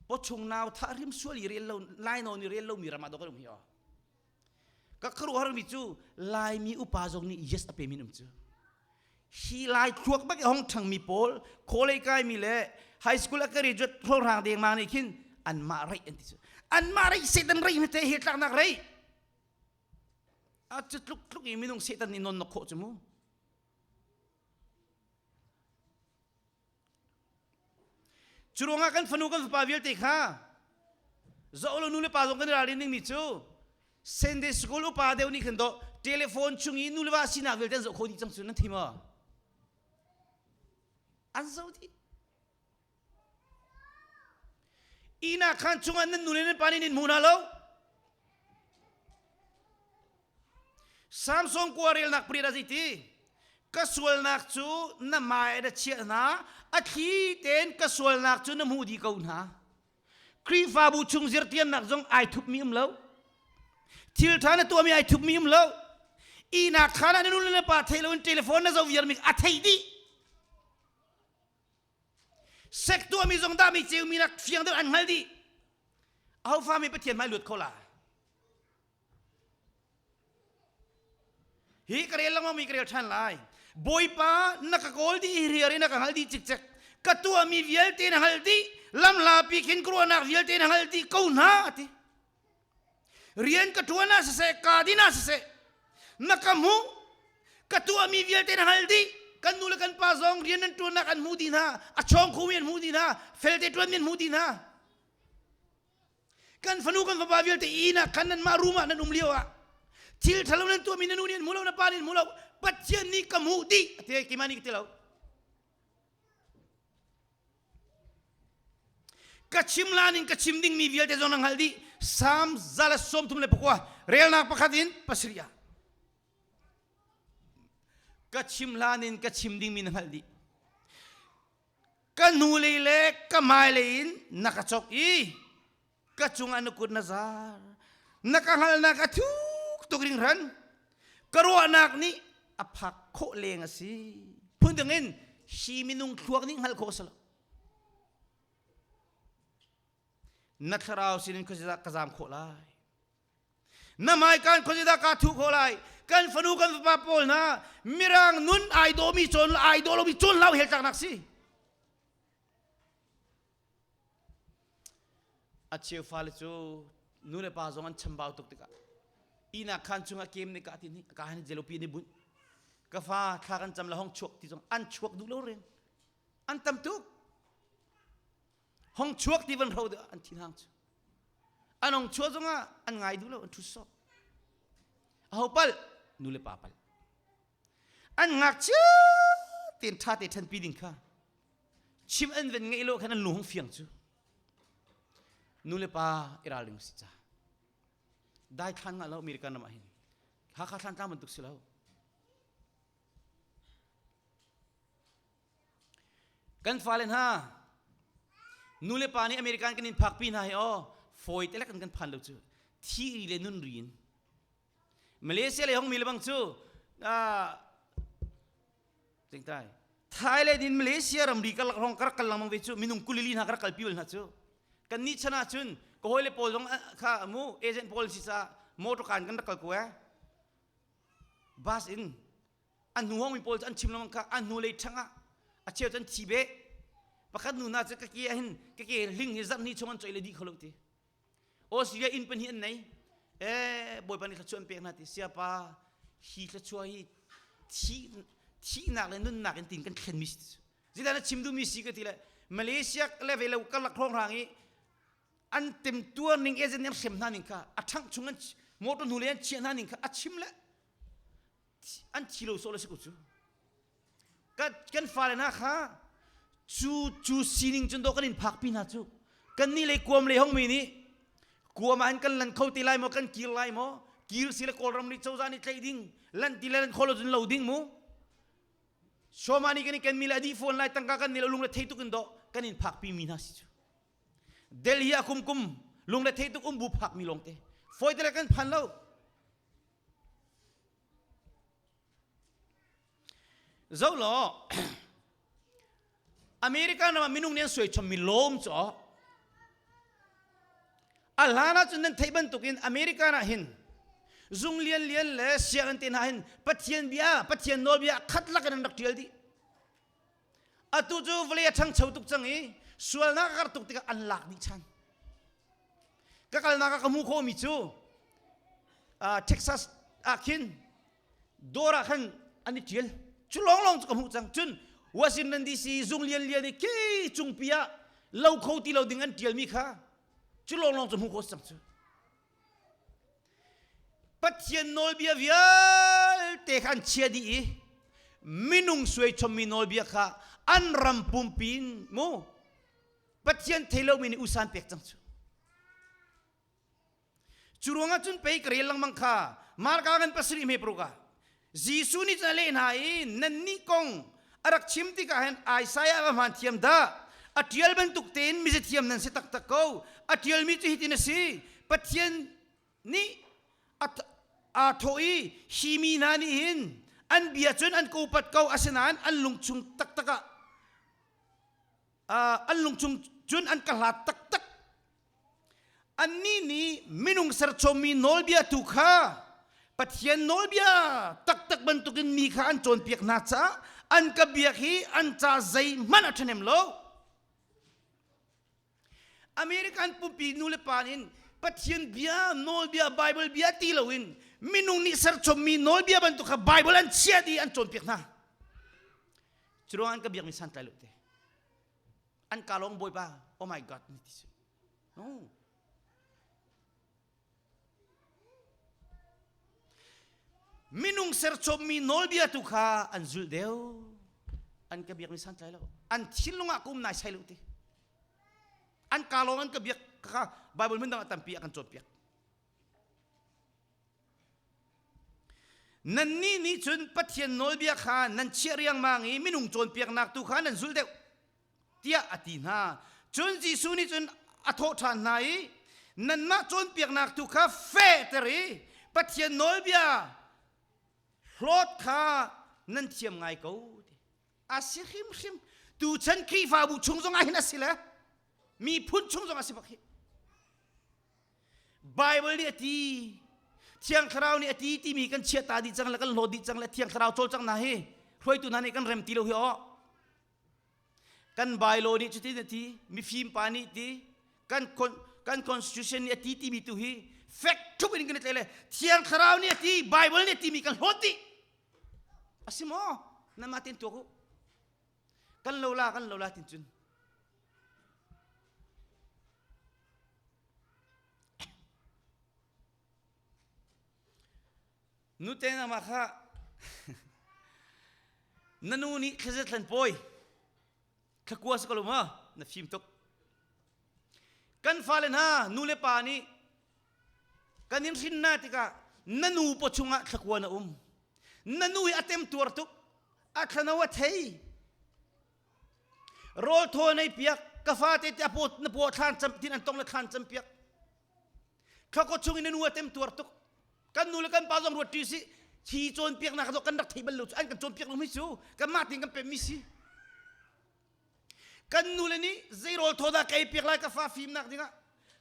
pawchung nau thah rim sual i rel lo lai nawn i rel lo mi ram ah dok an um hi Ka khuaruahharmi cu Laimi upa zong nih yes a pemi an um cu. Hi Lai thluak bak i hong ṭhangmi pawl, kawlei kaimi le high school a graduate hrawnghrang dengmang nih khin anmah reih an ti cu. Anmah reih Satan reih hmete he tlaknak reih. A cu tluk tluk i minung Satan nih non na khawh cu mu. Cu ruangah kan fanu kan fapa vialte kha zoh lo nu le pa zong kan i ralrin dingmi cu Sunday school upa deuh nih khan dawh telephone chung i nu le va sinak vialte an zoh kho dih cang cu nan thei maw? An zoh dih. Ihnak khaan chungah nan nu le nan pa nih nan hmu hna lo. Samson kua relnak pariat ah zeiti? Ka sualnak cu na hmai na chiah hna, a thli tein ka sualnak cu na hmuh dih ko hna. Khrihfabu chung zirtiannak zong ai thupmi um lo. Thil ṭha na tuahmi ai thupmi um lo. Ihnak khaan ah na nu le na pa thei loin telephone na zoh viarmi a theih dih. Sek tuahmi zong dah mi ceumi nak fiang deuh an hngal dih. Aho fa mi Pathian hmai luat kho la. Hi ka rel lengmang mi ka rel ṭhan lai. Bawipa na ka kawl dih hi riar in na ka hngal dih cikcek. Ka tuahmi vialte na hngalh dih. Lamhlapi khin ka ruahnak vialte na hngalh dih ko hna a ti. Rian ka ṭuan ah siseh, kaa din ah siseh, na ka hmuh, ka tuahmi vialte na hngalh dih. Kan nu le kan pa zong rian nan ṭuannak an hmuh dih hna, a chawng khomi an hmuh dih hna, felte ṭuanmi an hmuh dih hna. Kan fanu kan fapa vialte inn ah khan nanmah room ah nan um lio ah thil ṭhalo nan tuahmi na nu nih an hmu lo, na pa nih an hmu lo, Pathian nih ka hmuh dih a ti keimah nih ka ti lo. Ka chim lan in ka chim dingmi vialte zong na hngalh dih. Salm 139 relnak pakhat in pasarih ah. Ka chim hlan in ka chim dingmi na hngalh dih. Ka hnulei le ka hmailei in na ka chok i ka cungah na kut na zar. Na ka hngalhnak a thuk tuk ringhran. Ka ruahnak nih a phak khawh leng a si. Phundang in hi minung thluak nih hngalh khawh a si lo. Na thlarau sinin khuazei ka zaam khawh lai. Na hmaikan khuazeidah kaa thuh khawh lai? Kan fanu kan fapa pawl hna mirang nun ai dawmi cawn ai daw lomi cawn hlau hel tlaknak si. A cheu fale cu nu le pa zong an chambau tuk tikah ihnak khaan chungah kem nih ka ti ni ka han jelopi ni bunh ka fa thla kan cam la hong chuak ti zong an chuak duh lo reng an tam tuk hong chuak ti van ro an thin hang cu an hong chuah zongah an ngai duh lo an ṭhu sawh aho pal nu le pa pal an ngakchia tein ṭha te ṭhanpi ding kha chim an ven ngeih lo khan an lung hong fiang cu nu le pa i ralring si ca dai thlan nga lo American ram ah hin Hakha thlan tlang bantuk si lo Kan fale hna nu le pa nih American kan in phakpi hna hi aw fawi te lek kan phan lo cu thi ri le nun ri in Malaysia le hong mi le bang cu Tingtai Thailand in Malaysia ramri kar rong kar kal langmang ve cu minung kulili hna kar kalpi hna cu kan ni chan ah cun ka hawi le pawl zong kha mu agent pawl si ca motor kan kan rak kal ko eh bus in an hnu hongmi pawl cu an chim lengmang kha an hnu lei ṭhang ah a cheu cu an thi beh pakhat nu hna cu ka ke ah hin ka ke hling hi zarh hnih chung an coih le dih kho lo ti Australia inn pahnih an nei eh bawipa nih thluachuah an pek hna ti siapa hi thluachuah hi thi thihnak le nunnak in tin kan thlen mi si zeidah na chim duhmi si ka ti le Malaysia le ve lo karlak hrawng i an temtuar ning agent an hrem hna ning kha a ṭhangh chung an motor hnu le an chiah hna ning kha a chim le an thi lo sawh le si ko cu kan fale hna kha cu cu sining cun dawh kan in phakpi hna cu kan nih lei kuam lei hongmi nih kuam ah hin kan lan kho ti lai maw kan kir lai maw kir si le kawlram nih cozah nih tlaih ding lan ti le lan kho lo cun lo ding mu Shoma nih kan i ken mi le a dih fawn lai tangka kan nih le lung le thei tuk in dawh kan in phakpi mi hna si cu Delhi ah kum kum lung le thei tuk um bu phak mi lawngte fawi te le kan phan lo Zo law American ram ah minung nih an suai chommi lawm cu a hlan ahcun nan theih bantukin American ah hin zung lian lian le sianginn te hna hin Pathian bia Pathian nawlbia khat lak in an rak ṭial dih atu cu vawlei a ṭhangcho tuk cang i sualnak a karh tuk tikah an lak dih ṭhan ka kalnak ah ka hmuh khawhmi cu Texas ah khin dawr ah khan an i ṭial cu lawnglawng cu ka hmuh cang cun Washington DC zung lianlian i khi cungpi ah lo kho ti lo ding an ṭialmi kha cu lawnglawng cu hmuh khawh cang cu Pathian nawlbia vialte kha an chia dih i minung suai chommi nawlbia kha an ram pumpi in mu Pathian thei lomi nih usa an pek cang cu. Cu ruangah cun pei ka rel lengmang kha Marka ngan pasarih hme paruk ah Jesuh nih cun a leh hna i nannih kong a rak chim tikah hin Isaiah va hmaan thiam dah a ṭial bantuk tein mizathiam nan si taktak ko a ṭialmi cu hitin a si Pathian nih aa thawh i hi mi hna nih hin an bia cun an ka upat ko asinain an lungchung taktak ah an lungchung cun an ka hlat taktak annih nih minung serchommi nawlbia tu kha Pathian nawlbia taktak bantukin mi kha an cawnpiak hna caah an ka biak hi an ca zeihmanh a ṭhahnem lo American pumpi nu le pa nih Pathian bia nawlbia Bible bia ti loin minung nih serchommi nawlbia bantuk kha Bible an chiah i an cawnpiak hna Curuang an ka biakmi santlai lo te. An ka lawng bawipa, oh my God, ni ti si. No. Minung serchommi nawlbia tu kha an zulh deuh. An ka biakmi santlai lo. An thinlung ah ka um nai sai lo ti. An ka lawng an ka biak kha Bible hmun dang ah tampi a kan cawnpiak. Nannih nih cun Pathian nawlbia kha nan chiah riangmang i minung cawnpiaknak tu kha nan zulh deuh tiah a ti hna. Cun Jesuh nih cun a thawh ṭhan hna i nanmah cawnpiaknak tu kha fehter i Pathian nawlbia hlawt kha nan thiam ngai ko. A si hrimhrim. Tuchan Khrihfabu chung zong ah hin a si le miphun chung zong a si bak hi. Bible nih a ti. Thiang Thlarau nih a ti timi kan chiah ta dih cang le kan hlawt dih cang le Thiang Thlarau cawlcang hna hi hruaitu hna nih kan rem ti lo hi aw. Kan bylaw nih cutin a ti, mifim pa nih ti, kan kan constitution nih a ti timi tu hi fek ṭhup in kan i tle le Thiang Thlarau nih a ti, Bible nih a timi kan hlawt dih. A si maw? Nanmah tein tuak u. Kan lo la, kan lo la tin cun. Nute nangmah kha na nu nih thlazet thlan pawi thlakua si ko lo ma na fim tuk kan fale hna nu le pa nih kan in hrin na tikah na nu paw chungah thlakua na um na nu hi a tem tuar tuk a thlano a thei rawl thaw nei piak ka fate te a paw na paw thlan cam tin an tong le thlan cam piak Thlakaw chung in na nu a tem tuar tuk. Kan nu le kan pa zong ruat ṭi si. Hi cawnpiaknak zong kan rak thei bal lo cu an kan cawnpiak lo mi cu kanmah tein kan pemmi si. Kan nu le nih zei rawl thaw dah ka ei piak lai ka fa fimnak dingah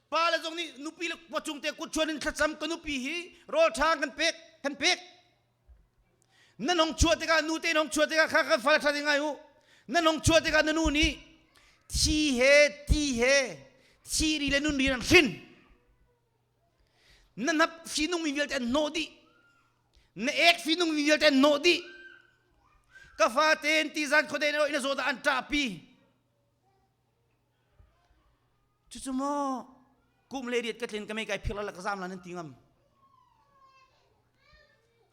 pa le zong nih nupi le pawchung te kut chuan in thlacam ka nupi hi rawl ṭha kan pek kan pek nan hong chuah tikah nu te hong chuah tikah kha kan fale ṭha ding ngai u nan hong chuah tikah na nu nih thi he ti he thi ri le nun ri an hrin na hnap finung mi vialte an hnawh dih na ek finung mi vialte an hnawh dih ka fa ten ti zan khuade na ina zawt an ṭahpi Cucu maw kum le riat ka tlin ka mei kai phir la ka zam la nan ti ngam.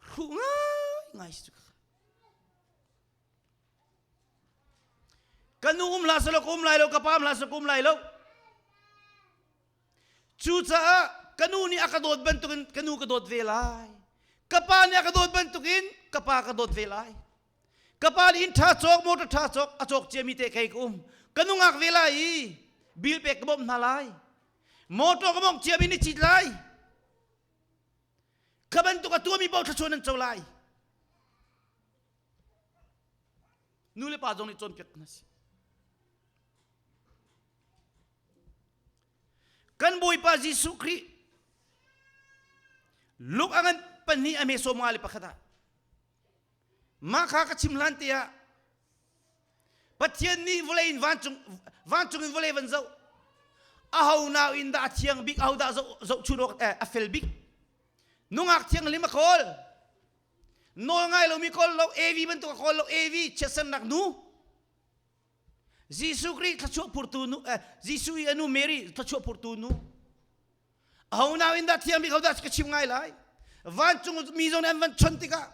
Hruh ngai ngai si cu. Ka nu um hlah selaw ka um lai lo, ka pa um hlah selaw ka um lai lo. Cucaah ka nu nih a ka dawt bantukin ka nu ka dawt ve lai. Ka pa nih a ka dawt bantukin ka pa ka dawt ve lai. Ka pa nih inn ṭha cawk, motor ṭha cawk a cawk ciami te kei ka um. Ka nungak ve lai i bill pek ka bawmh hna lai. Motor ka mongh ciami ni cit lai. Kha bantuk a tuahmi paoh thluachuah nan co lai. Nu le pa zong nih cawnpiak hna si. Kan Bawipa Jesuh Khrih Luke a ngan pahnih a hme 51 ah Mah kha ka chim hlan te ah Pathian nih vawlei in vancung vancung in vawlei van zoh aho nau in dah a thiang bik aho dah zoh zohchun awk eh, a fel bik nungak thianghlim a kawl nawl ngai lomi kawl lo AV bantuk a kawl lo AV chiatsernak nu Jesuh Khrih thluachuah phurtu nu eh, Jesuh i a nu Mary thluachuah phurtu nu Aho nau in dah thiang bik ho dah ka chim ngai lai. Vancung mi zong nih an van chon tikah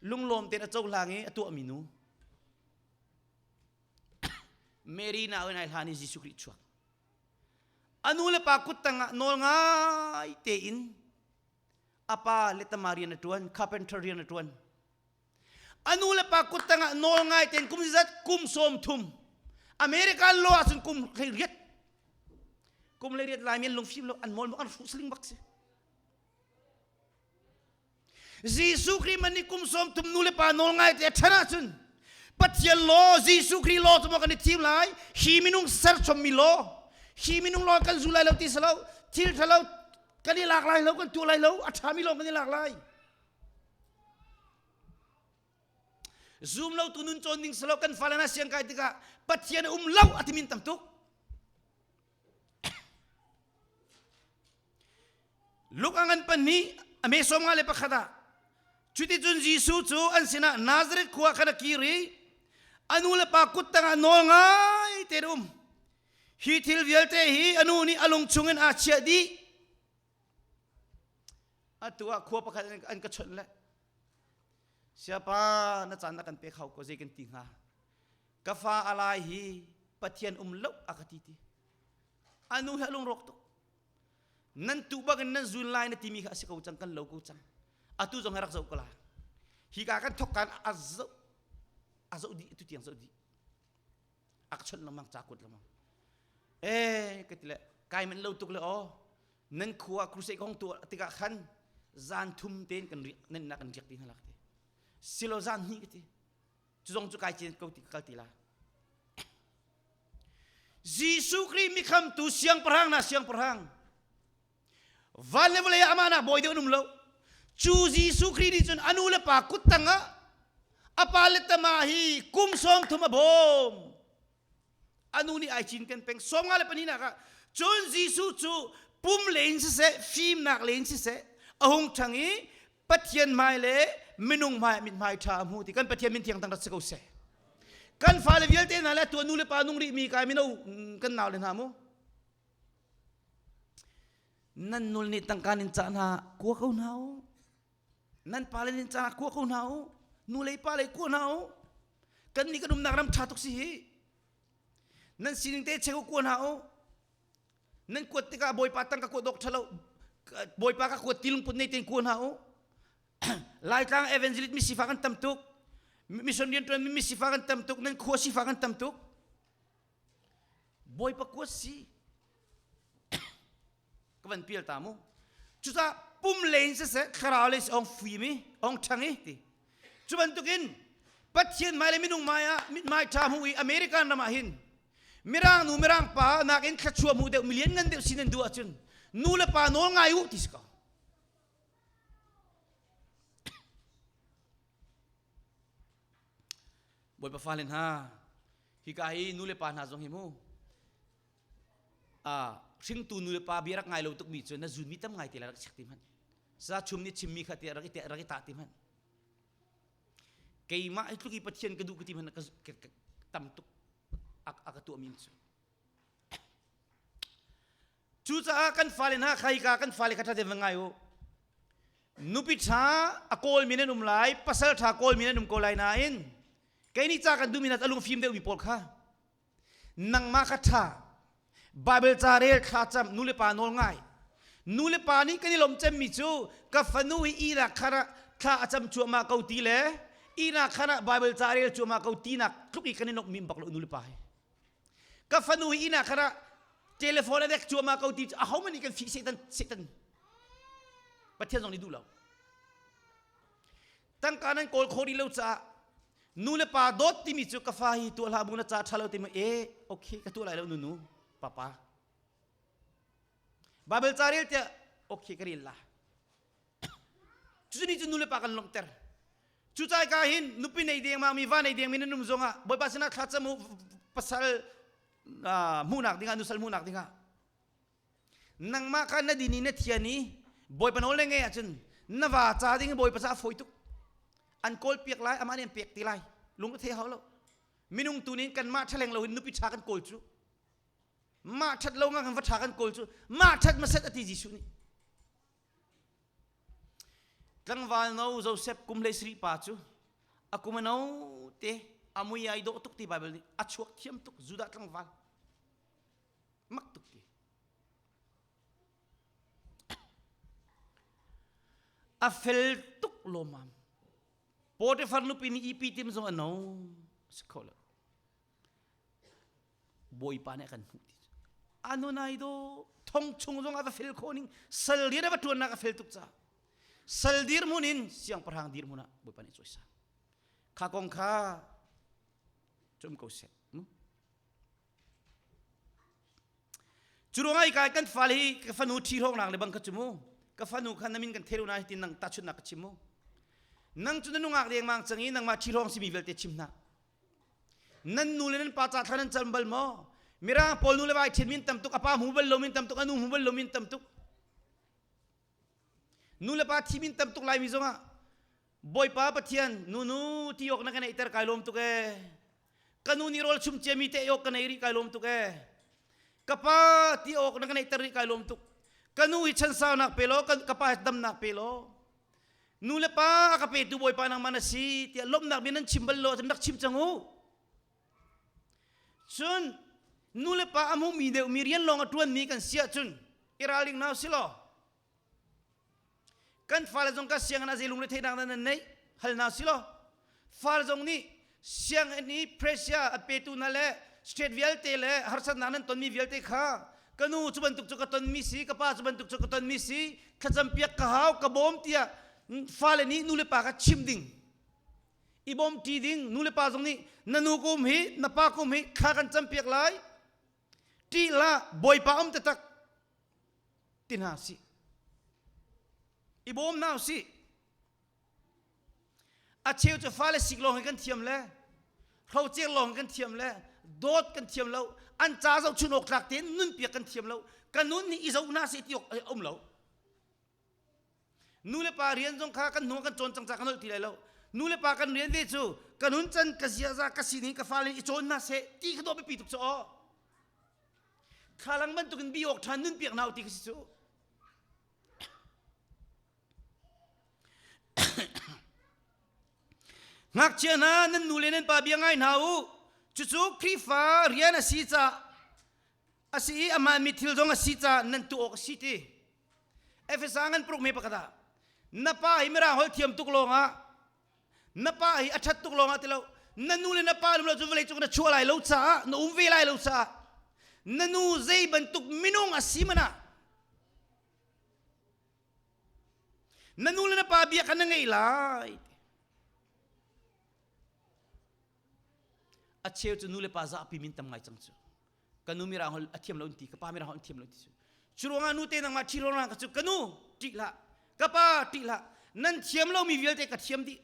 lunglawm tein a cohlang i a tuahmi nu Mary nau in ai hlan i Jesuh Khrih chuak. A nu le pa kut tangah nawl ngai tein a pa le tama rian a ṭuan, carpenter rian a ṭuan. A nu le pa kut tangah nawl ngai tein kum zat kum 30 American law ahcun kum 18 kum 18 Laimi an lungfim lo an mawl an hruh saling bak si Jesuh Khrih man nih kum 30 nu le pa nawl ngai te ṭhan ahcun Pathian law Jesuh Khrih law cu maw kan i thim lai hi minung serchommi law hi minung law kan zul lai lo ti si lo thil ṭhalo kan i lak lai lo kan tuah lai lo a ṭhami lawng kan i lak lai Zum lo tu nun cawn ding silo kan fale na siang kai tikah Pathian um lo a timin tam tuk. Luke a ngan pan nih a me 51 ah cuticun Jesuh cu an sinah Nazareth khua khan a kir i a nu le pa kut tangah nawl ngai te um. Hi thil vialte hi a nu nih a lung chungin aa chiah dih. Atu ah khua pakhat an ka chawnh le siapa na caan na kan pe kho ko zei kan ti hnga ka fa alai hi Pathian um lo a ka ti ti anu hi a lungrawk tuk nan tu bak in nan zun lai na timi kha a si ko cang kan lo ko cang atu zong hi rak zoh ko la hi ka kan thok kan a zoh a zoh dih tu tiang zoh dih a ka chawnh lengmang ca kuat lengmang eh ka ti le kai manh lo tuk le aw nan khua crusade kong tuah tikah khan zan thum tein kan riak nan nak kan riak ti hna lak ti silo zan hnih ka ti cu zong cu kai cin ko ti kal ti la Jesuh Khrih mikhamtu siangpahrang na siangpahrang. Van le vawlei ah amah nak bawi deuh an um lo. Cu Jesuh Khrih nih cun a nu le pa kut tangah a pa le tama hi kum 30 a bawm. A nu nih ai cinken peng 54 nak ah cun Jesuh cu pum le in siseh fimnak le in siseh a hung ṭhang i Pathian hmai le minung hmai mithmai ṭha a hmu ti kan Pathian min thiang tang rat si ko seh. Kan fale vialte hna le tuan nu le pa nung rih mi kai mino kan nau le hna mu. Nan nul nih tangka nin cah hna kua ko hna u. Nan pale nin cah kua ko hna u. Nu lei pa lei kua hna u. Kan nih kan umnak ram ṭha tuk si hi. Nan sining te check u kua hna u. Nan kuat tikah Bawipa tangka kuat awk ṭhalo Bawipa ka kuat ti lungput nei tein kua hna u. Laitlang evangelist mi sifak an tam tuk. Mission rianṭuan mi sifak an tam tuk. Nan khua sifak an tam tuk. Bawipa kuat si. Ka van pial ta mu. Cucaah pum lei in siseh thlarau lei ong fim i ong ṭhang i ti. Cu bantukin Pathian hmai le minung hmai ah mithmai ṭha hmuh i American ram ah hin Mirang nu Mirang pa nakin thluachuah hmuh deuh milian ngan deuh sin an duh ahcun nu le pa nawl ngai u ti si ko. Bawipa fale hna hika hi nu le pa hna zong hi mu hringtu nu le pa bia rak ngai lo tukmi cu na zunmi tam ngai te la rak chek ti hmanh sa chum nih chimmi kha ti rak i rak i tah ti hmanh keimah hi tluk i Pathian ka duh ka ti hmanh ka tam tuk a ka tuahmi cu Cucaah kan fale hna kha hika kan fale kha ṭha tein va ngai u. Nupi ṭha a kawlmi nan um lai, pasal ṭha kawlmi nan um ko lai nain kei nih ca kan duhmi hna a lungfim deuhmi pawl kha nangmah kha ṭha Bible ca rel thlacam nu le pa nawl ngai. Nu le pa nih kan i lawm cemmi cu ka fanu hi ihnak khan ah thla a cam cuahmah ko ti le ihnak khan ah Bible ca rel cuahmah ko tinak tluk i kan i lawmhmi bak lo nu le pa hi. Ka fanu hi inn ah khan ah telephone a dek cuahmah ko ti cu ahohmanh nih kan fih Satan Satan Pathian zong nih duh lo. Tangka nan kawl kho rih lo caah nu le pa dawt timi cu ka fa hi tuah hlah bu na ca ṭha lo timi e okay ka tuah lai lo nunu papa Bible ca rel tiah okay ka rel la Cucu nih cun nu le pa kan lawmhter. Cucai ka hin nupi nei dengmang mi va nei dengmi nan um zongah Bawipa sinah thla cam u pasal hmuhnak dingah nusal hmuhnak dingah nangmah kha na din i na thian i Bawipa nawl na ngei ahcun na va ca ding Bawipa caah fawi tuk an kawl piak lai amah nih an pek ti lai lung a thei hau lo minung tu nih kanmah ṭhaleng loin nupi ṭha kan kawl cu mah ṭhat lo nga kan va ṭha kan kawl cu mah ṭhat maset a ti Jesuh nih Tlangval no Joseph kum 17 pa cu a kum a no te a mui ai dawh tuk ti Bible nih a chuak thiam tuk Judah tlangval mak tuk ti a fel tuk lawmam Potiphar nupi nih ipi tim zong a no si kho lo Bawipa nih a kan hmuh ti cu anunai do thong chung zong a va fel khawh ning sal rian a va ṭuannak a fel tuk caah sal dirhmun in siangpahrang dirhmun ah Bawipa nih cawisan kha kong kha cum ko seh cu ruangah kai kan fale hi ka fanu ṭhi hrawngnak le bang kha cu mu ka fanu kha na min kan thei lo na hitin nang tahchunhnak ka chim mu nang cu na nungak dengmang cang i nangmah ṭhi hrawng simi vialte chim hna Nan nu le nan pa ca thla nan cam bal maw? Mirang pawl nu le vai ṭhen min tam tuk, a pa hmu bal lo min tam tuk, a nu hmu bal lo min tam tuk. Nu le pa thi min tam tuk Laimi zongah Bawipa Pathian nunu ti awk na ka neihter kai lawm tuk ee. Ka nu nih rawl chum ciami te awk ka nei rih kai lawm tuk ee. Ka pa ti awk na ka neihter rih kai lawm tuk. Ka nu hi chansaunak pe law, ka pa hi damnak pe law. Nu le pa a ka petu Bawipa nangmah na si tiah lawmhnak bia nan chim bal lo ahcun rak chim cang u. Cun nu le pa a hmumi deuhmi rian lawng a ṭuanmi kan si ahcun i ralring hna usih law kan fale zong ka sianginn ah zei lungre theihnak dah nan neih hal hna usih law fale zong nih sianginn i pressure a petu hna le state vialte le harsatnak nan tonmi vialte kha ka nu cu bantuk cu ka tonmi si ka pa cu bantuk cu ka tonmi si thlacam piak ka hau ka bawm tiah fale nih nu le pa kha chim ding i bawm ṭi ding nu le pa zong nih na nu kum hi na pa kum hi thla kan cam piak lai ṭih hlah bawipa um taktak ti hna si. I bawm hna usih. A cheu cu fale sik lawng hi kan thiam le hrocer lawng kan thiam le dawt kan thiam lo an ca zohchun awk tlak tein nunpiak kan thiam lo ka nun nih i zoh hna seh ti awk a um lo nu le pa rian zong kha kan hnu kan cawn cang ca kan holh ti lai lo nu le pa kan rian ve cu ka nun can ka ziaza ka sining ka fale i cawn hna seh ti kha dawh biapi tuk cu aw thlalang bantukin bi awk ṭhan nun piak hna ti ka si cu Ngakchia hna nan nu le nan pa bia ngai hna u. Cucu Khrihfa rian a si caah a si i amah mi thil zong a si caah nan tuah awk a si ti. Efesa ngan paruk me pakhat ah na pa hi mirang holh thiam tuk lawngah na pa hi a ṭhat tuk lawngah ti lo na nu le na pa lo cu vawlei cung na chuah lai lo caah na um ve lai lo caah na nu zei bantuk minung a si man ah Na nu le na pa bia kha na ngeih lai. A cheu cu nu le pa zahpi min tam ngai cang cu. Ka nu mirang holh a thiam lo ti, ka pa mirang holh an thiam lo ti cu. Cu ruangah nu te nangmah ṭhi ruangah ka cu ka nu ṭih hlah, ka pa ṭih hlah. Nan thiam lomi vialte ka thiam dih.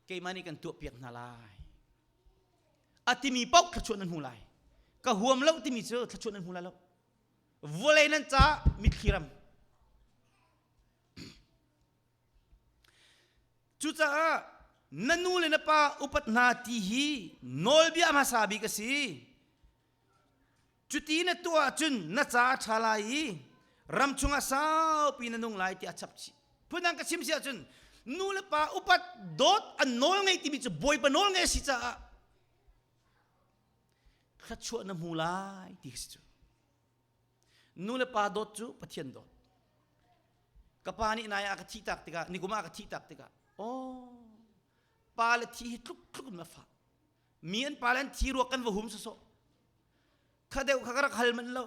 Keimah nih kan tuahpiak hna lai. A timi paoh thluachuah nan hmu lai. Ka huam lo timi cu thluachuah nan hmu lai lo. Vawlei nan caah mitthli ram. Cucaah na nu le na pa upat hna ti hi nawlbia hmasa bik a si. Cuti na tuah ahcun na ca a ṭha lai i ram chungah saupi na nung lai tiah a chap chih. Phundang ka chim si ahcun nu le pa upat dawt an nawl ngei timi cu Bawipa nawl ngei a si caah thluachuah na hmu lai ti si cu. Nu le pa dawt cu Pathian dawt. Ka pa nih nai ah ka thih tak tikah nikum ah ka thih tak tikah oh pa le thi hi tluk tluk in ma fa mi an pa le an thi ruak kan va hum sawsawh kha deuh kha ka rak hal manh lo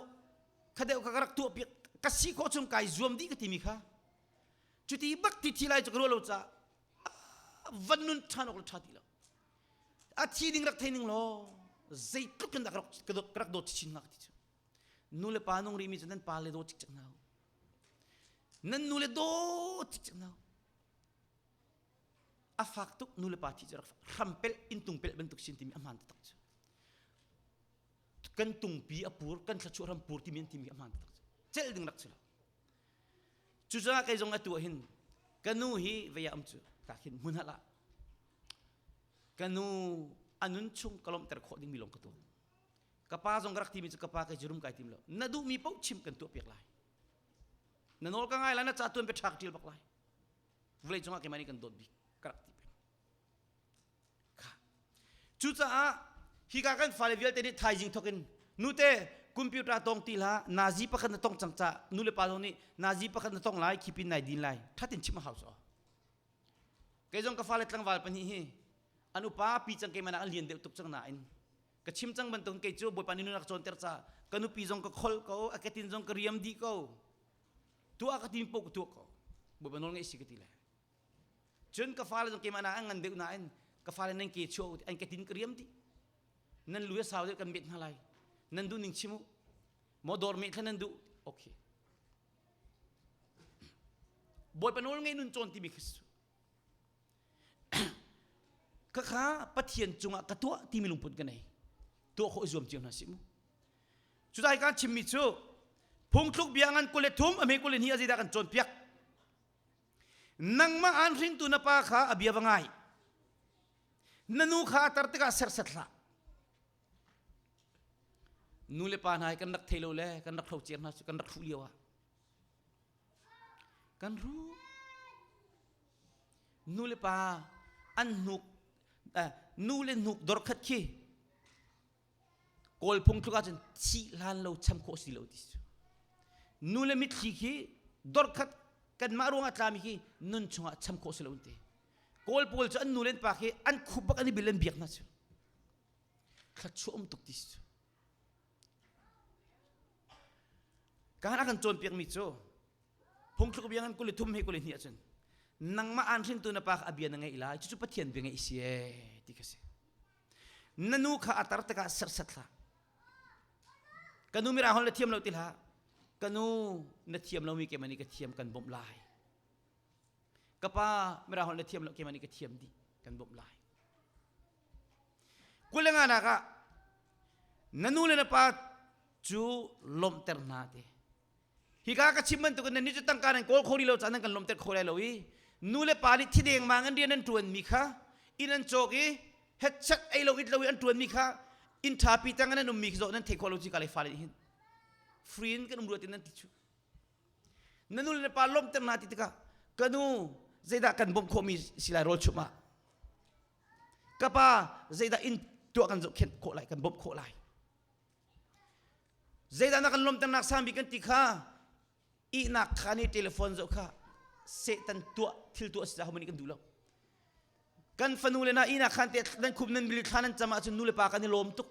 kha deuh kha ka rak tuah piak ka si khawh chung kai zuam dih ka timi kha cuti bak ti thi lai cu ka ruah lo ca van nun ṭhan awk le ṭha ti lo a thi ding rak thei ning law zeitluk in dah ka rak dawt chin hnga ka ti cu nu le pa nung rihmi cu nan pa le dawt cikcek hna nan nu le dawt cikcek hna a fak tuk nu le pa thi cu rak hrampelh inntung pelh bantuk sin timi a hmaan taktak cu kan tungpi a pur kan thlachuah ram pur timi an timi a hmaan taktak cu celh ding rak si lo cucaah kei zong atu ah hin ka nu hi vei ah um cu ka khin hmun hal ah ka nu a nun chung ka lawmhter khawh dingmi lawng ka tuah ka pa zong ka rak timi cu ka pa kei cu rum kai tim lo na duhmi paoh chim kan tuah piak lai na nawl ka ngai lai na ca tuan pe ṭha ka ṭial bak lai vawlei cungah keimah nih kan dawt bik ka rak ti peng kha cucaah hika kan fale vialte nih thaizing thawk in nute computer tong ti hlah nazi pakhat na tong cang ca nu le pa zong nih nazi pakhat na tong lai khipin nai din lai thatin chim a hau so kei zong ka fale tlangval pahnih hi an upa pi cang keimah nak an lian deuh tuk cang nain ka chim cang bantuk kei cu bawipa nih nun a ka cawnter ca ka nupi zong ka khol ko a ketin zong ka riam dih ko tuah ka tim poh ka tuah ko bawipa nawl ngeih si ka ti le cun ka fale zong keimah nak an ngan deuh nain ka fale nan ke chuah an ketin ka riam dih nan lu a sau deuh kan met hna lai nan duh ning chim u maw dawr meh thla nan duh okay bawipa nawl ngei nun cawn timi khi khakha Pathian cungah ka tuah timi lungput ka nei tuah khawh i zuam cio hna si mu Cutai kan chimmi cu phungthluk bia ngan 23 a hme 22 a zeidah kan cawnpiak. Nangmah aan hringtu na pa kha a bia va ngai. Na nu kha a tar tikah serhsat hlah. Nu le pa hna hi kan rak thei lo le kan rak hro ciar hna cu kan rak hruh lio ah kan hruh. Nu le pa an hnuk eh, nu le hnuk dor khat khi Kawl phung tluk ahcun thih hlan lo cham khawh si lo ti cu. Nu le mitthli khi dorkhat kanmah ruangah tlami khi nun chungah cham khawh si lo an ti. Kawl pawl cu an nu le an pa khi an khup bak an i bil an biak hna cu. Thluachuah um tuk ti si cu. Kan a kan cawnpiakmi cu phungthluk bia ngan 23 he 22 ahcun nangmah aan hringtu na pa kha a bia na ngeih lai cucu Pathian bia ngeih si ee ti kha si. Na nu kha a tar tikah serhsat hlah. Ka nu mirang holh na thiam lo ti hlah. Ka nu na thiam lomi keimah nih ka thiam kan bawmh lai. Ka pa mirang holh na thiam lo keimah nih ka thiam dih kan bawmh lai. Kulenga nak ah na nu le na pa cu lawmhter hna te. Hika ka chim bantukin nan nih cu tangka nan kawl kho rih lo caah nan kan lawmhter kho lai lo i nu le pa nih thi dengmang an rian an ṭuanmi kha inn an cawk i hetchat ei lo it lo i an ṭuanmi kha inn ṭhapi tang in an ummi khi zoh nan thei khawh lo ci ka le fale nih hin free in kan um rua ti nan ti chu na nu le na pa lawmhter hna ti tikah ka nu zeidah kan bawmh khawhmi si lai rawl chumh ah ka pa zeidah inn tuah kan zohkhenh khawh lai kan bawmh khawh lai Zeidah na kan lawmhternak sang bik kan ti kha ihnak kha nih telephone zoh kha Satan tuah thil tuah si caah nih kan duh lo. Kan fanu le na ihnak khan te nan khup nan mili thla nan cam ahcun nu le pa kan i lawm tuk.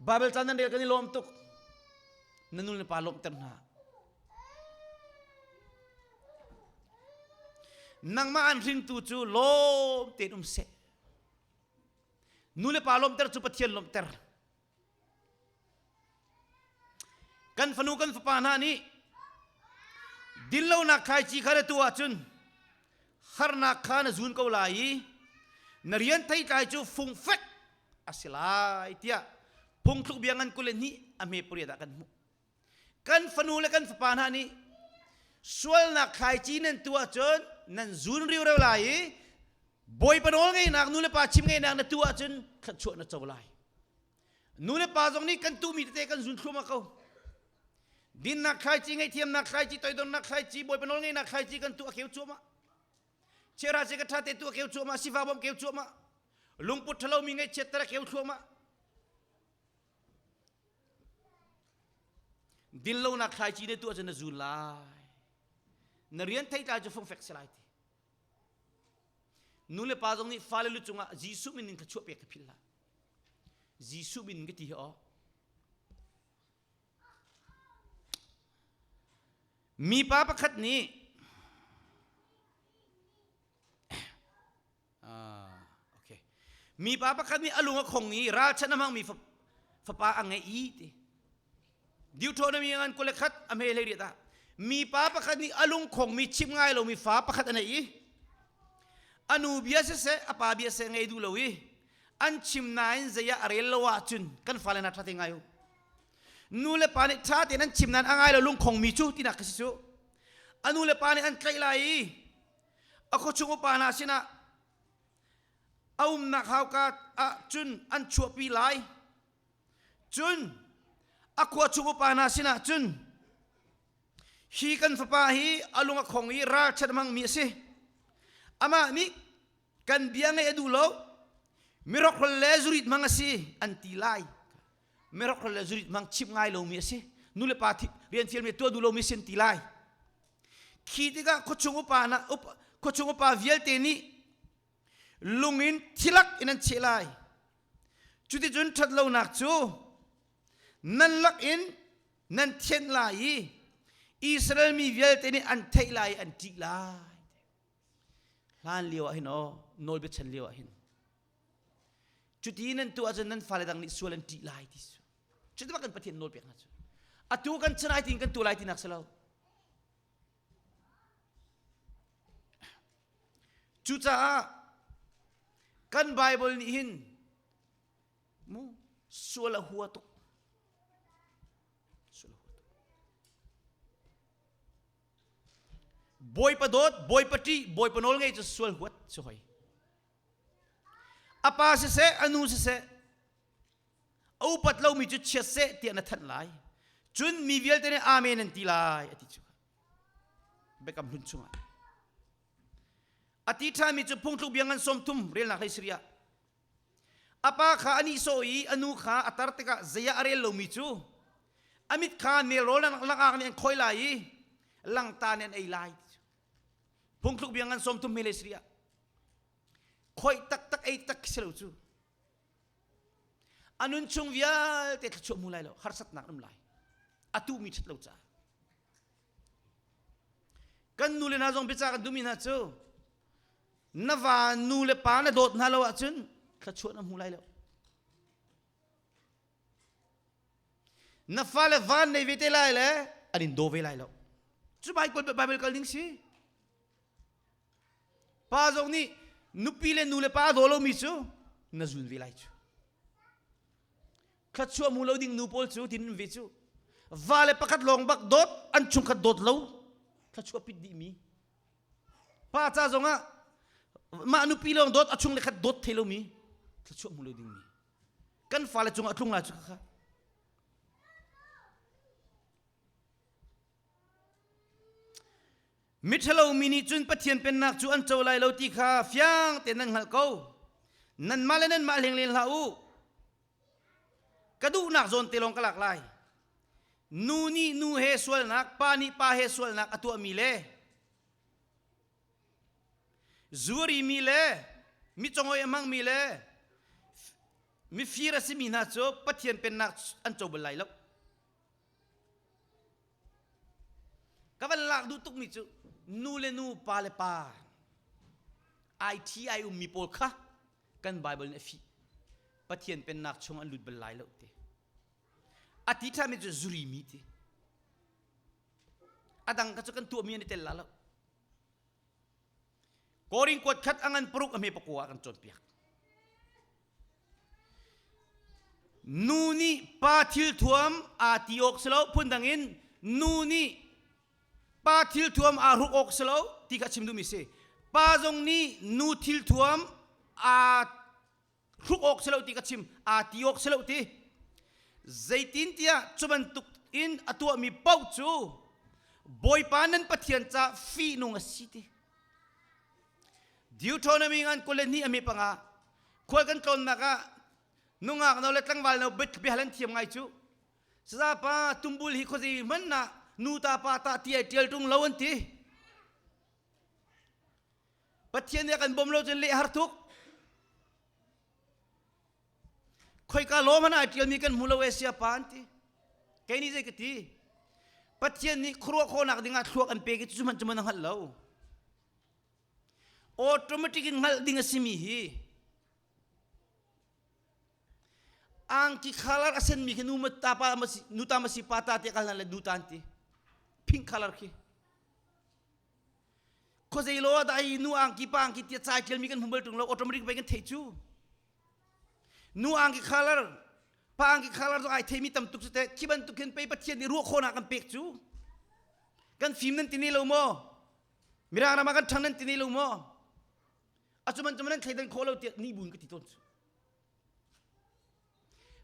Bible ca nan rel kan i lawm tuk. Na nu le pa lawmhter hna. Nangmah an hringtu cu lawm tein um seh. Nu le pa lawmhter cu Pathian lawmhter. Kan fanu kan fapa hna nih dinlonak thlaici kha na tuah ahcun harnak kha na zun ko lai i na rian theitlai cu fungfek a si lai tiah phungthluk bia ngan 22 a hme pariat ah kan hmuh. Kan fanu le kan fapa hna nih sualnak thlaici nan tuah ahcun nan zun riureu lai i Bawipa nawl ngeihnak nu le pa chim ngeihnak na tuah ahcun thluachuah na co lai. Nu le pa zong nih kan tuhmi tete kan zun thluahmah ko. Dinnak thlaici, ngaihthiamnak thlaici, toidornak thlaici, Bawipa nawl ngeihnak thlaici kan tuah keu cuahmah. Chiara ce ka ṭha te tuah keu cuahmah, sifa bawmh keu cuahmah. Lungput ṭhalomi ngaihchiat ter keu thluahmah. Dinlonak thlaici na tuah cun na zun lai. Na rian theitlai cu fungfek si lai ti. Nu le pa zong nih fale lu cungah Jesuh min in thluachuah pek ka philh hlah. Jesuh min ka ti hi aw. Mipa pakhat nih Ah, okay. Mipa pakhat nih a lung a khong i ralchanh a hmangmi fapa a ngei i ti. Deuteronomy ngan 21 a hme hlei riat ah mipa pakhat nih a lung khongmi chim ngai lomi fa pakhat a nei i a nu bia siseh a pa bia seh ngei duh lo i an chim nain zei ah a rel lo ahcun kan fale hna ṭha te ngai u nu le pa nih ṭha tein an chim nain a ngai lo lungkhongmi cu tinak ka si cu a nu le pa nih an tlaih lai i a khuachung upa hna sinah a umnak hauka ah cun an chuahpi lai cun a khuachung upa hna sinah cun hi kan fapa hi a lung a khong i ralchan hmangmi a si amah nih kan bia ngaih a duh lo mirokhrol le zurit hmang a si an ti lai mirokhrol le zurit hmang chimh ngai lomi a si nu le pa rian fialmi tuah duh lomi si an ti lai Khi tikah khuachung upa hna khuachung upa vialte nih lung in thilak in an cheh lai. Cuticun ṭhatlonak cu nan lak in nan thianh lai i Israel mi vialte nih an theih lai i an ṭih lai. Hlan lio ah hin aw nawlbia chan lio ah hin cuti nan tuah ahcun nan fale dang nih sual an ṭih lai ti cu. Cuti bak kan Pathian nawl pek hna cu. Atu kan chan ai tiin kan tuah lai tinak si lo. Cucaah kan Bible nih hin mu sual a hua tuk. Sual a hua tuk. Bawipa dawt, Bawipa ṭih, Bawipa nawl ngei cu sual huat si hoi. A pa siseh, a nu siseh, a upat lomi cu chiat seh tiah na thanh lai cun mi vialte nih amen an ti lai a ti cu biakam hlun chungah a ti ṭhami cu phungthluk bia ngan 30 relnak hlei sarih ah a pa kha a nihsawh i a nu kha a tar tikah zei ah a rel lomi cu a mit kha nelrawl langak nih an khoi lai i langta nih an ei lai phungthluk bia ngan 30 mele sarih ah khoi taktak ei tak si lo cu A nun chung vialte thluachuah hmu lai lo, harsatnak um lai. A tuhmi ṭhat lo caah. Kan nu le hna zong biacah kan duhmi hna cu na va nu le pa na dawt hna lo ahcun thluachuah na hmu lai lo. Na fale van nei ve te lai le. An in daw ve lai lo. Cu Bible Bible kal ding si. Pa zong nih nupi le nu le pa a daw lomi cu na zul ve lai cu. Thluachuah mu lo ding nu pawl cu tin ve cu. Va le pakhat lawng bak dawt an chungkhat dawt lo thluachuah pit dih mi. Pa ca zong ah mah nupi lawng dawt a chung le khat dawt thei lomi thluachuah mu lo ding mi. Kan fale cungah a tlung lai cu kha. Miṭhalo mi nih cun Pathian pennak cu an co lai lo ti kha fiang tein nan hngalh ko. Nanmah le nanmah hleng len hlah u. Ka duhnak zawn te lawng ka lak lai. Nu nih nu he sualnak, pa nih pa he sualnak a tuahmi le zuarimi le mi congoih a hmangmi le mifir a simi hna cu Pathian pennak an co bal lai lo. Ka van lak duh tukmi cu nu le nu, pa le pa IT ai ummi pawl kha kan Bible nih a fih. Pathian pennak chung an lut bal lai lo ti. A ti ṭhami cu zuri mi ti. A dang kha cu kan tuahmi an i tel la lo. Korin kuat khat a ngan paruk a hme pakua ah kan cawnpiak. Nu nih pa thil thuam aa ti awk si lo phundang in nu nih pa thil thuam aa hruk awk si lo ti kha chim duhmi si. Pa zong nih nu thil thuam aa hruk awk si lo ti ka chim aa ti awk si lo ti zeitintiah cu bantuk in a tuahmi paoh cu Bawipa nan Pathian ca fihnung a si ti Deuteronomy ngan 22 a mi panga khual kan tlawnnak ah nungak no le tlangval no biahal an thiam ngai cu saza pa tumbul hi khuazei hman na nu ta pa ta ti ai tial tung lo an ti Pathian nih a kan bawm lo cun leh har tuk. Khoika law hmanh ai ṭialmi kan hmu lo e sia pa an ti. Kei nih zei ka ti? Pathian nih khuaruah khawhnak dingah thluak an pek i cu hmanh cu man a hngalh lo. Automatic in hngalh ding a simi hi angki color a senmi khi nu ta pa nu ta ma si pa ta ti kal le nu ta an ti. Pink color khi. Khuazei law dah hi nu angki pa angki tia cai ṭialmi kan hmu bal ṭung lo automatic pei kan theih cu. Nu angki color pa angki color zong ai theimi tam tuk cu teh khi bantuk khin pei Pathian nih ruah khawhnak kan pek cu. Kan fim nan ti ne lo maw? Mirang ram ah kan ṭhang nan ti ne lo maw? A cu man cu nan thleidan khawh lo tiah ni buin ka ti tawn cu.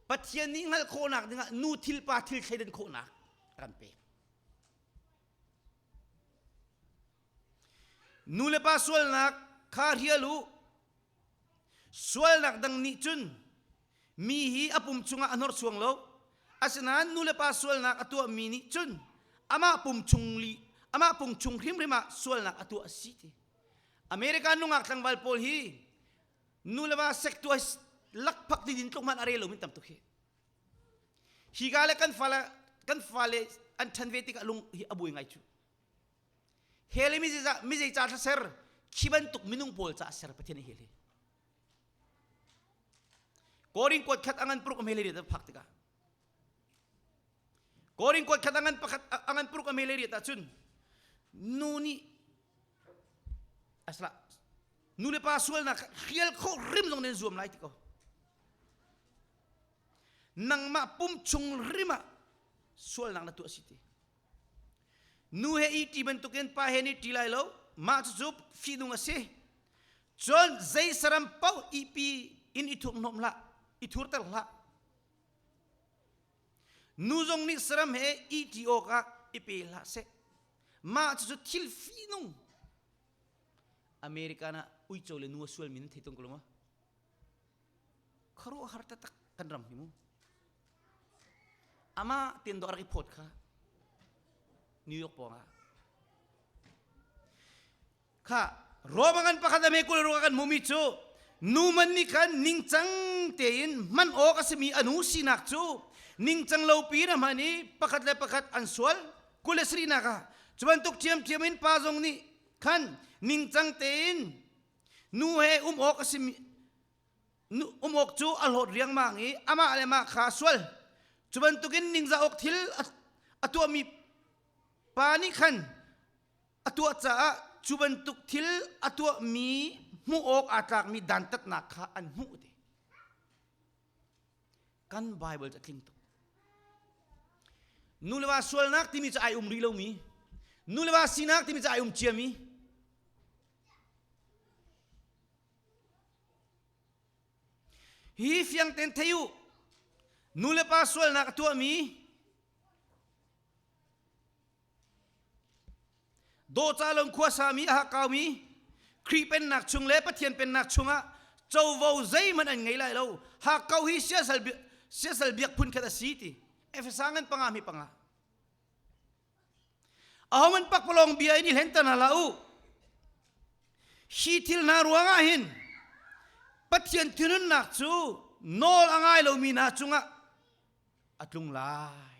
Pathian nih hngalh khawhnak dingah nu thil pa thil thleidan khawhnak a kan pek. Nu le pa sualnak kha hrial u. Sualnak dang nih cun mi hi a pum chungah a hnorsuang lo. Asinain nu le pa sualnak a tuahmi nih cun amah pum chung li amah pum chung hrimhrim ah sualnak a tuah a si ti. America nungak tlangval pawl hi nu le va sek tuah lakphak ti din tluk hmanh a rel lo min tam tuk hi. Hika le kan fale kan fale an ṭhan ve tikah lung hi a buai ngai cu. Hell i mi zei ca ser khi bantuk minung pawl ca ser Pathian i hell hi. Korin kuat khat angan puruk amele riat phak tikah Korin kuat khat angan pakhat angan puruk amele riat ahcun nu nih asla nu le pa sualnak hrial kho rim zong nan zuam lai ti ko nangmah pum chung rim ah sualnak na tuah si ti nu he i ṭi bantukin pa he nih ṭi lai lo mah cucu fihnung a si cun zei saram paoh ihpi in i thurhhnawm hlah i thurter hlah nu zong nih saram he i ṭi awkah i pe hlah seh mah cucu thil fihnung American ah uico le nu a sualmi nan thei tung ko lo maw khuaruahhar taktak kan ram hi mu amah ten dawh rak i phawt kha New York pawng ah kha Roma ngan pakhat ame kul ruka kan hmumi cu nu man nih khan ningcang tein hman awk a simi anu sinak cu ningcang lo pi na hman i pakhat le pakhat an sual kul le sarihnak ah cu bantuk ṭhiamṭhiam in pa zong nih khan ningcang tein Nu he um awk a simi um awk cu a hlawt riangmang i amah le mah kha a sual. Cu bantukin ningzah awk thil a tuahmi Pa nih khan a tuah caah cu bantuk thil a tuahmi hmuh awk aa tlakmi dantatnak kha an hmuh ti. Kan Bible cu a tling tuk. Nu le va sualnak timi cu ai um rih lomi, nu le va sinak timi cu ai um ciami, Hi fiang ten thei u. Nu le pa sualnak a tuahmi dawca lawng khuasami a hakkaumi Khrih pennak chung le Pathian pennak chungah covo zeihmanh an ngei lai lo. Hakkau hi siasal siasal biak phun khat a si ti. Efesa ngan panga mi panga. Ahohmanh pakpalawng bia in i hlenter hna hlah u. Hi thil hna ruangah hin Pathian thinhunnak cu nawl a ngai lomi hna cungah a tlung lai.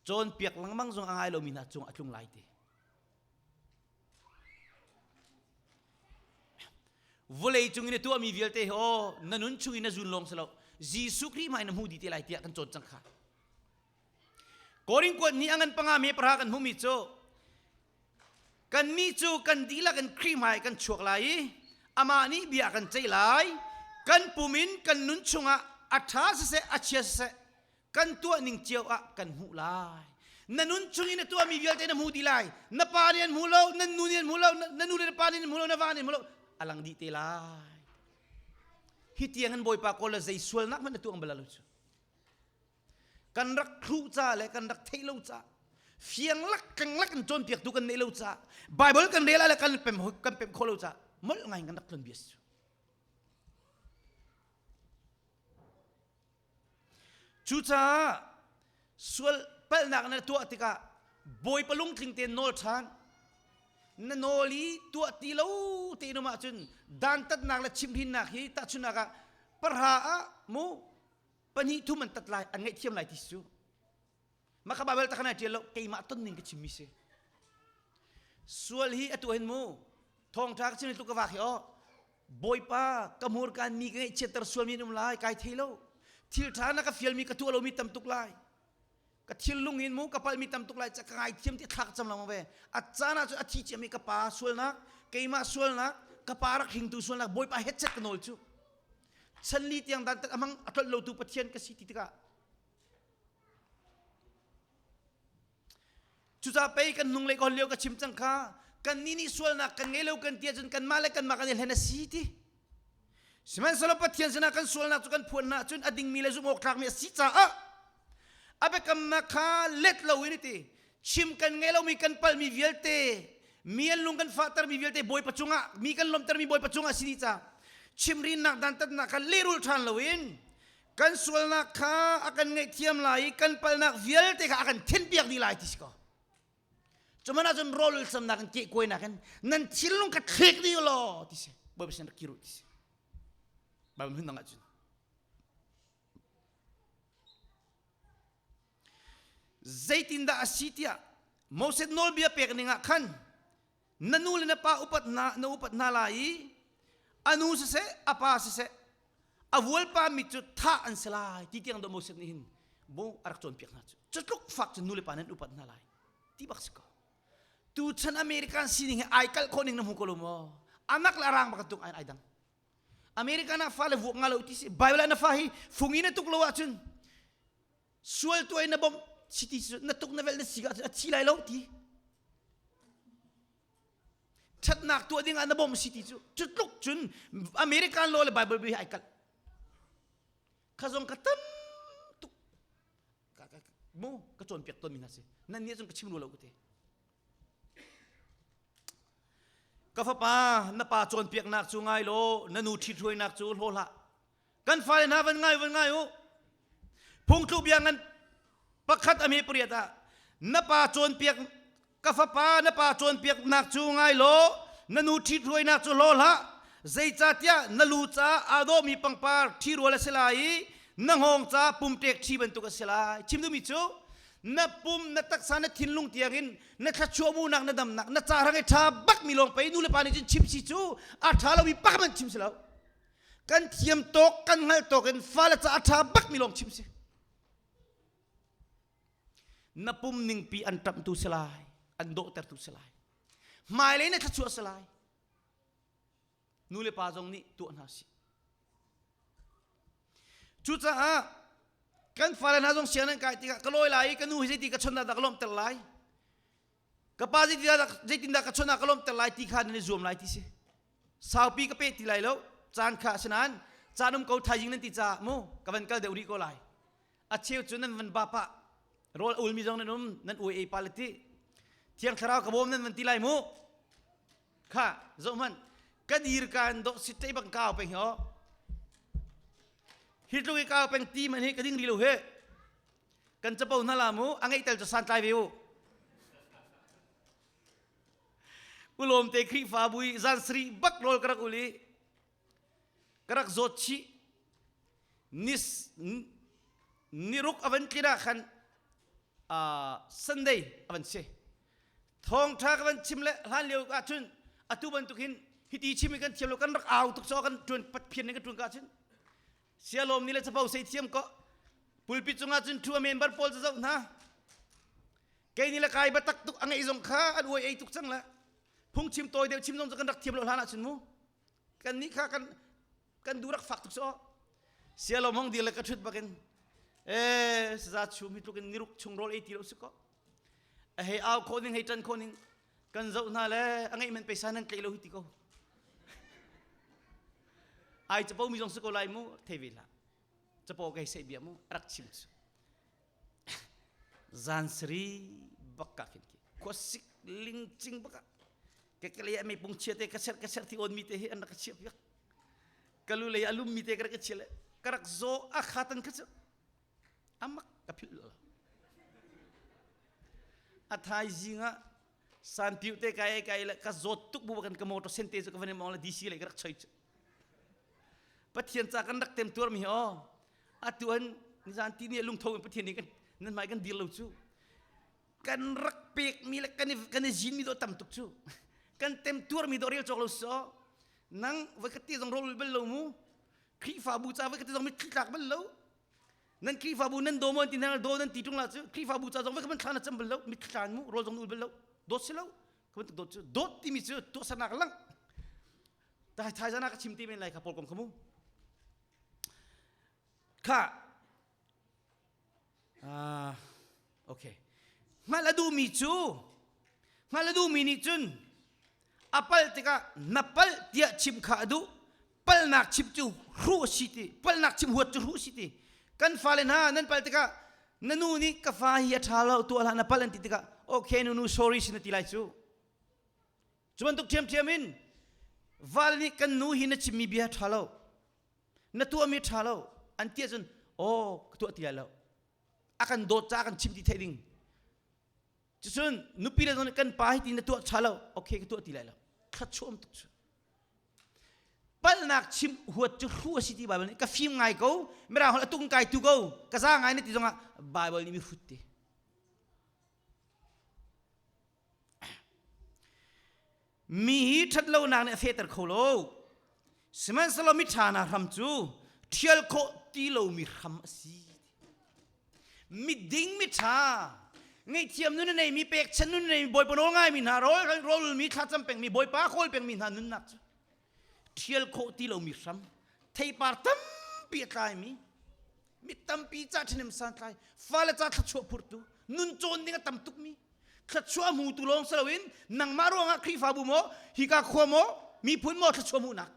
Cawnpiak lengmang zong a ngai lomi hna cungah a tlung lai ti. Vawlei cung in a tuahmi vialte hi aw na nun chung in na zun lawng si lo Jesuh Khrih hmai na hmu dih te lai tiah kan cawn cang kha. Korin kuat nih a ngan panga me pahra kan hmumi cu kannih cu kan dihlak in Khrih hmai kan chuak lai i amah nih bia kan ceih lai kan pum in kan nun chungah a ṭha siseh a chia siseh kan tuah ning cio ah kan hmuh lai na nun chung in na tuahmi vialte na hmu dih lai na pa nih an hmu lo na nu nih an hmu lo na nu le na pa nih an hmu lo na va nih an hmu lo a lang dih te lai hi tiang in bawipa kawl le zei sualnak hmanh na tuah bal lo cu Kan rak thluh ca le kan rak theih lo ca fiang lak keng lak in cawnpiaktu kan neih lo ca Bible kan rel le kan pem kan pem khawh lo ca molh ngai kan rak tlon bia si Cucaah sual palhnak na tuah tikah Bawipa lungtling tein nawl ṭhan na nawl i tuah ti lo tein um ahcun dantatnak le chimhrinnak hi tahchunhnak ah pahra ah mu pahnih thum an tat lai an ngaihthiam lai ti cu mah kha Bible takhan ai ṭial lo keimah ton ning ka chimmi si sual hi atu hin mu thawngṭha ka chim tluk ka vak hi aw bawipa ka hmurkaan mi ka ngaihchiatter sualmi an um lai kai thei lo thil ṭha na ka fialmi ka tuah lomi tam tuk lai ka thinlung in mu ka palmi tam tuk lai ca ka ngaithiam ti thlak cam lo ve a caan ah cun a thi ciami ka pa sualnak keimah sualnak ka pa rak hringtu sualnak bawipa hetchet ka nawl cu chanli tiang dan tak amang a tlolh lotu pathian ka si ti tikah cuca pei kan nung lei ka lio ka chim cang kha kan nih nih sualnak kan ngei lo kan ti ahcun kanmah le kanmah kan i hlen a si ti Sihmanhsehlaw Pathian sinah kan sualnak cu kan phuan hna ahcun a dingmi le zumh awk tlakmi a si caah a biakamnak kha let loin ti chim kan ngei lomi kan palmi vialte mi an lung kan fahtermi vialte Bawipa cungah mi kan lawmhtermi Bawipa cungah si dih ca chimrinnak dantatnak kha lehrulh ṭhan loin kan sualnak kha a kan ngaihthiam lai i kan palnak vialte kha a kan thenpiak dih lai ti si ko Cuman ahcun rawl samnak in kehkuainak in nan thinlung ka thlek dih law ti si. Bawipa sin rak kir u ti si. Bible hmun dang ahcun. Zeitindah a si tiah Moses nawlbia pek ning ah khan na nu le na pa upat hna na upat hna lai i a nu siseh a pa siseh a vualpa mi cu thah an si lai ti tiang do Moses nih hin bo a rak cawnpiak hna cu cu tluk fak cu nu le pa nan upat hna lai ti bak si ko tu chan American sining he ai kalh khawh ning na hmu ko lo maw anak le arang bak tuk ai ai dang American ah fale vuak nga lo ti si Bible ah na fa hi fungi na tuk lo ahcun sual tuai na bawmh si ti na tuk na vel na si ahcun a thi lai lo ti ṭhatnak tuah ding ah na bawmh si ti cu cu tluk cun American law le Bible bi ai kalh kha zong ka tam tuk mu ka cawnpiak tawnmi hna si nan nih cun ka chim rua lo ka ti ka fapa na pa cawnpiaknak cu ngai law na nu ṭhithruainak cu hlaw hlah kan fale hna van ngai van ngai u phungthluk bia ngan pakhat a hme pariat ah na pa cawnpiak ka fapa na pa cawnpiaknak cu ngai law na nu ṭhithruainak cu hlaw hlah zeicahtiah na lu ca aa dawhmi pangpar ṭhirual a si lai i na hngawng ca pumṭek ṭhi bantuk a si lai chim duhmi cu na pum na taksa na thinlung tiangin na thluachuah munak na damnak na ca hrang i ṭha bakmi lawng pei nu le pa nih cun chim si cu a ṭha lomi pakhat hmanh chim si lo kan thiam tawk kan hngalh tawk in fale ca a ṭha bakmi lawng chim si. Na pum ningpi an ṭamhtu si lai, an dawhtertu si lai. Hmailei na thluachuah si lai. Nu le pa zong nih tuah hna sih. Cucaah kan fale hna zong sianginn an kai tikah ka lawi lai i ka nu hi zeiti ka chawnh dah ka lawmhter lai ka pa zeitindah ka chawnh ah ka lawmhter lai ti kha nan i zuam lai ti si saupi ka pe ti lai lo caan kha asinain caan um ko thaizing nan ti caah mu ka van kal deuh rih ko lai a cheu cu nan van ba pah rawl a ulmi zong nan um nan uai ei pa le ti thiang thlarau ka bawm nan van ti lai mu kha zoh hmanh ka dir ka in dawh si ṭei bang kau peng hi aw hi tluk i kau peng ti man hi ka ding ri lo he kan capo hna la mu a ngeih tel cu santlai ve u ulawm te Khrihfabu i zan sarih bak rawl ka rak ul i ka rak zawt chih nis niruk a van tlin ah khan Sunday a van si thawngṭha ka van chim le hlan lio ahcun atu bantuk hin hiti chim i kan thiam lo kan rak au tuk so kan ṭuan patphian in kan ṭuan ka ahcun sialawm ni le capo sei thiam ko pulpit cungah cun ṭhu a member pawl cu zoh hna kei ni le kai batak tuk a ngeih zong kha an uai ei tuk cang le phungchim tawi deuh chim zong cu kan rak thiam lo hlan ahcun mu kan nih kha kan kan du rak fak tuk so sialawm hong dir le ka ṭhut bakin eh saza chum hi tluk in niruk chung rawl ei ti lo si ko a hei au khawh ning hei ṭan khawh ning kan zoh hna le a ngeih men peisa nan tleih lo hi ti ko ai capo mi zong si ko lai mu thei ve hlah capo kai sei bia mu rak chim cu zan sari bak ka khin ki khuasik lingcing baka ke kele me pung chia te ka ser ka ser thi on mi te hi an rak chia piak kalu lei alum mi te ka rak chia le ka rak zo a khatan kha chu amak ka philh lo a thaizing ah sanpiu te kai kai le ka zawt tuk bu kan ka motor sen te cu ka van mong le DC le ka rak choi cu Pathian ca kan rak tem tuar mi hi aw atu an nizan ti ni lungtho in Pathian nih kan nan hmai kan dir lo cu kan rak pek mi le kan i kan i zin mi do tam tuk cu kan tem tuar mi do rel cawk lo so nang voi khat ti zong rol bal lo mu Khrihfabu ca voi khat ti zong mitthli tlak bal lo Nan Khrihfabu nan daw maw an ti hna daw nan ti ṭung la cu Khrihfabu ca zong voi khat thla na cam bal lo mitthli tla mu rawl zong na ul bal lo dawt si lo ka bantuk dawt cu dawt timi cu tuahsernak lang tai thai zana ka chim ti men lai kha pawl kong kha mu kha ah okay hngalh a duhmi cu hngalh a duhmi nih cun a palh tikah na palh tiah chim kha a duh palhnak chim cu hruh a si ti palhnak chim huat cu hruh a si ti kan fale hna nan palh tikah na nu nih ka fa hi a ṭha lo tuah hlah na palh an ti tikah okay nu nu sorry sin na ti lai cu cu bantuk ṭhiamṭhiam in val nih kan nu hi na chimmi bia ṭha lo na tuahmi ṭha lo an ti ahcun aw ka tuah ti lai lo a kan dawt caah kan chim ti theih ding cucun nupi le zong nih kan pa hi ti na tuah ṭha lo okay ka tuah ti lai lo thluachuah tuk cu palhnak chim huat cu hru a si ti Bible nih ka fim ngai ko mirang holh a tung kai tu ko ka za ngai na ti zongah Bible nih mi hrut ti Mi hi ṭhatlonak nih a fehter kho lo. Sihmanhsehlaw miṭha hna hram cu ṭhial khawh ti lomi hram a si. Miding miṭha, ngaihthiam nun a neimi, pekchanh nun a neimi, Bawipa nawl ngaimi hna, rawl rawlmi, thlacam pengmi, Bawipa kawl pengmi hna nunnak cu ṭhial khawh ti lomi hram, theipar tampi a tlaimi, mi tampi ca ṭhahnem santlai, fale ca thluachuah phurtu, nun cawn ding a tam tukmi, thluachuah hmutu lawng si loin nangmah ruangah Khrihfabu maw hika khua maw miphun maw thluachuah hmuhnak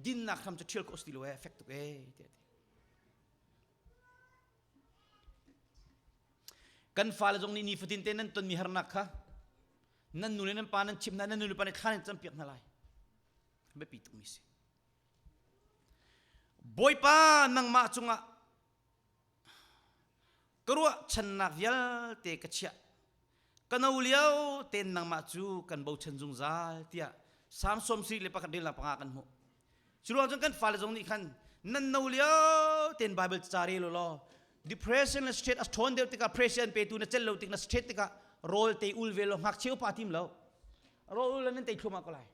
dinnak hram cu ṭhial khawh si ti lo ee fek tuk ee tiah ti kan fale zong nih nifatin te nan tonmi harnak kha nan nu le nan pa nan chimh hna nan nu le pa nih thla nan campiak hna lai biapi tukmi si Bawipa nangmah cungah Ka ruahchannak vialte ka chiah. Ka no lio tein nangmah cu kan bochan zungzal tiah Salm 71 rel panga kan hmuh. Cu ruang cun kan fale zong nih khan nan no lio tein Bible ca rel law depression le stress a ṭhawn deuh tikah pressure an petu na cel lo tik na stress tikah rawl te ul ve law ngakchia upa tim lo rawl ul nan tei thluahmah ko lai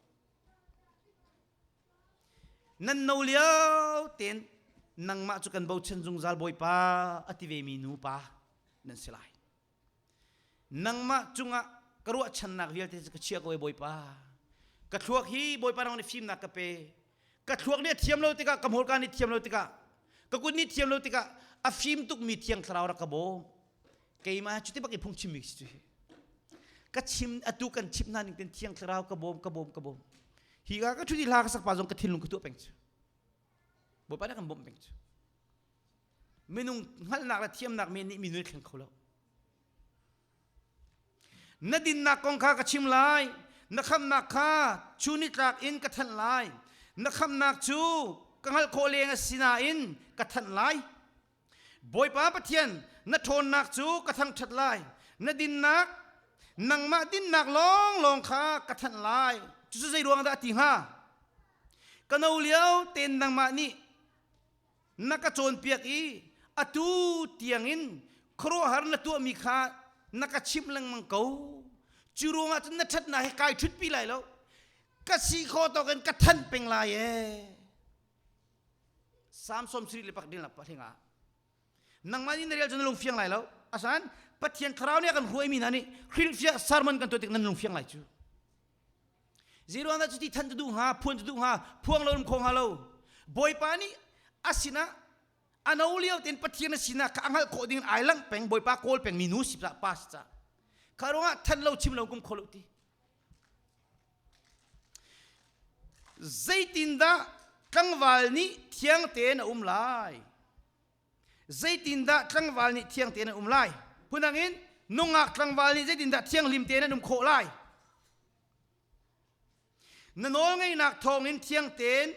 Nan no lio tein nangmah cu kan bochan zungzal Bawipa a ti vemi nu pa. nan si lai. Nangmah cungah ka ruahchannak vialte cu ka chia ko e Bawipa. Ka thluak hi Bawipa nang nih fimnak ka pe. Ka thluak nih a thiam lo tikah, ka hmurka nih thiam lo tikah, ka kut nih thiam lo tikah a fim tukmi thiang thlarau rak ka bawm. Keimah cuti bak i phung chimmi si cu hi. Ka chim atu kan chim hna ning ten thiang thlarau ka bawm ka bawm ka bawm. Hi ka ka ṭhut i hla ka sak pa zong ka thinlung ka tuah peng cu. Bawipa nih kan bawmh peng cu. Minung hngalhnak le thiamnak men nih mi nun thleng kho lo. Na dinnak kong kha ka chim lai. Na khamnak kha chunitlak in ka thanh lai. Na khamnak cu ka hngalh khawh leng a si nain ka thanh lai. Bawipa Pathian, na ṭhawnnak cu ka thangṭhat lai. Na dinnak, nangmah dinnak lawnglawng kha ka thanh lai. Cucu zei ruang dah a ti hnga? Ka no lio tein nangmah nih na ka cawnpiak i atu tiangin khuaruahhar na tuahmi kha na ka chimh lengmang ko. Cu ruangah cun na ṭhatnak hi kai ṭhutpi lai lo. Ka si khawh tawk in ka thanh peng lai ee. Psalm 73 le pakhat le pahlinga nangmah nih na rel cu na lungfiang lai lo asan Pathian thlarau nih a kan hruaimi hna nih hrilhfiah sermon kan tuah tik nan lungfiang lai cu Zeiruang dah cuti than tu duh hnga phuan tu duh hnga phuang lo kho hnga lo Bawipa nih a sinah a no lio tein Pathian a sinak kha a hngalh khawh ding ai langh peng Bawipa kawl peng mi nu si pa si ca kha ruangah than lo chim lo kum kho lo ti Zeitindah tlangval nih thiang tein a um lai? Zeitindah tlangval nih thiang tein an um lai? Phundang in nungak tlangval nih zeitindah thianghlim tein an um khawh lai? Na nawlngeihnak thawngin thiang tein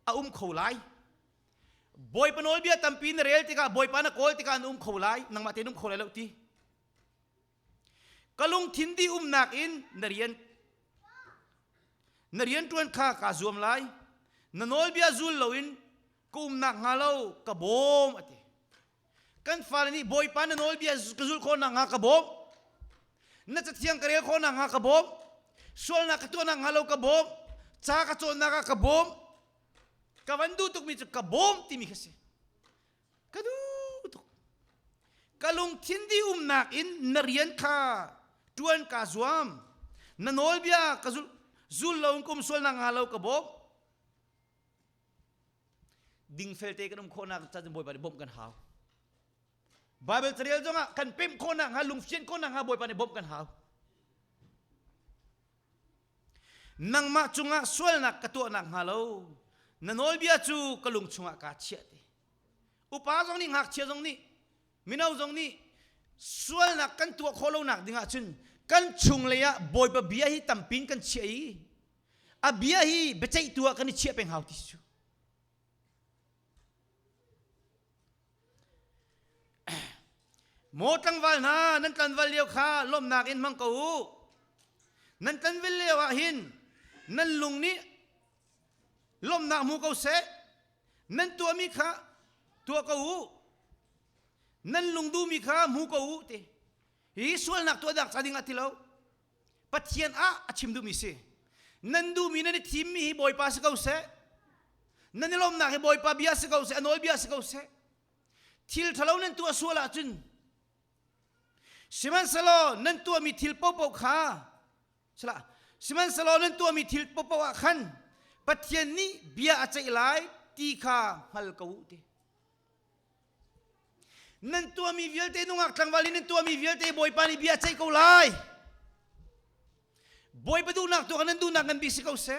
a um kho lai. Bawipa nawlbia tampi na rel tikah Bawipa na kawl tikah na um kho lai, nangmah tein um kho lai lo ti. Ka lungthin dih umnak in na rian na rianṭuan kha kaa zuam lai. Na nawlbia zul loin ka umnak hnga lo ka bawm a ti. Kan fale nih Bawipa na nawlbia ka zulh khawh nakhnga ka bawm. Na cathiang ka rel khawh nakhnga ka bawm. Sualnak ka tuah nakhnga lo ka bawm. Ca ka cawnnak ah ka bawm. Ka van duh tukmi cu ka bawm timi kha si. Ka duh tuk. Ka lungthin dih umnak in na rian kha ṭuan kaa zuam. Na nawlbia ka zul, zul lo in ka um sual nakhnga lo ka bawm. Dingfel te kan um khawhnak ca cun Bawipa nih bawmh kan hau. Bible carel zongah kan pemh khawhnak hnga lungfian khawhnak hnga Bawipa nih bawmh kan hau. Nangmah cungah sualnak ka tuahnak hnga lo na nawlbia cu ka lung chungah kaa chiah ti. Upa zong nih ngakchia zong nih mino zong nih sualnak kan tuah khawh lonak ding ahcun kan chunglei ah Bawipa bia hi tampin kan chiah i a bia hi biaceihtu ah kan i chiah peng hau ti cu. Maw tlangval hna, nan tlanval lio kha lawmhnak in hmang ko u. Nan tlanval lio ah hin nan lung nih lawmhnak hmu ko seh. Nan tuahmi kha tuah ko u. Nan lung duhmi kha hmu ko u ti. Hi sualnak tuah dak ca ding ah ti lo. Pathian ah a chim duhmi si. Nan duhmi nan i thimmi hi Bawipa si ko seh. Nan i lawmnak hi Bawipa bia si ko seh, a nawlbia si ko seh. Thil ṭhalo nan tuah sual ahcun sihmanhsehlaw nan tuahmi thil paohpaoh kha salah sihmanhsehlaw nan tuahmi thil paohpaoh ah khan Pathian nih bia a ceih lai ti kha hngal ko u ti. Nan tuahmi vialte nungak tlangval in nan tuahmi vialte Bawipa nih bia a ceih ko lai. Bawipa duhnak tuah nan duhnak ngan bik si ko seh.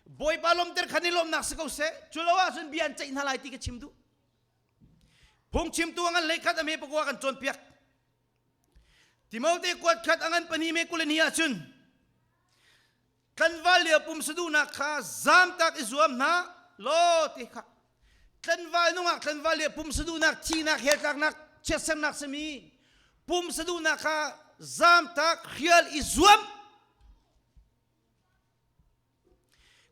Bawipa lawmter khan i lawmnak si ko seh. Cu lo ahcun bia an ceih hna lai ti ka chim duh. Phungchimtu a ngan hlei khat a hme pakua kan cawnpiak. Timote kuat khat a ngan pahnih me kul ni ahcun Tlanval lio pumsa duhnak kha zamtak i zuam hna law ti kha tlanval nungak tlanval lio pumsa duhnak thihnak heltlaknak chiatsernak simi pumsa duhnak kha zamtak hrial i zuam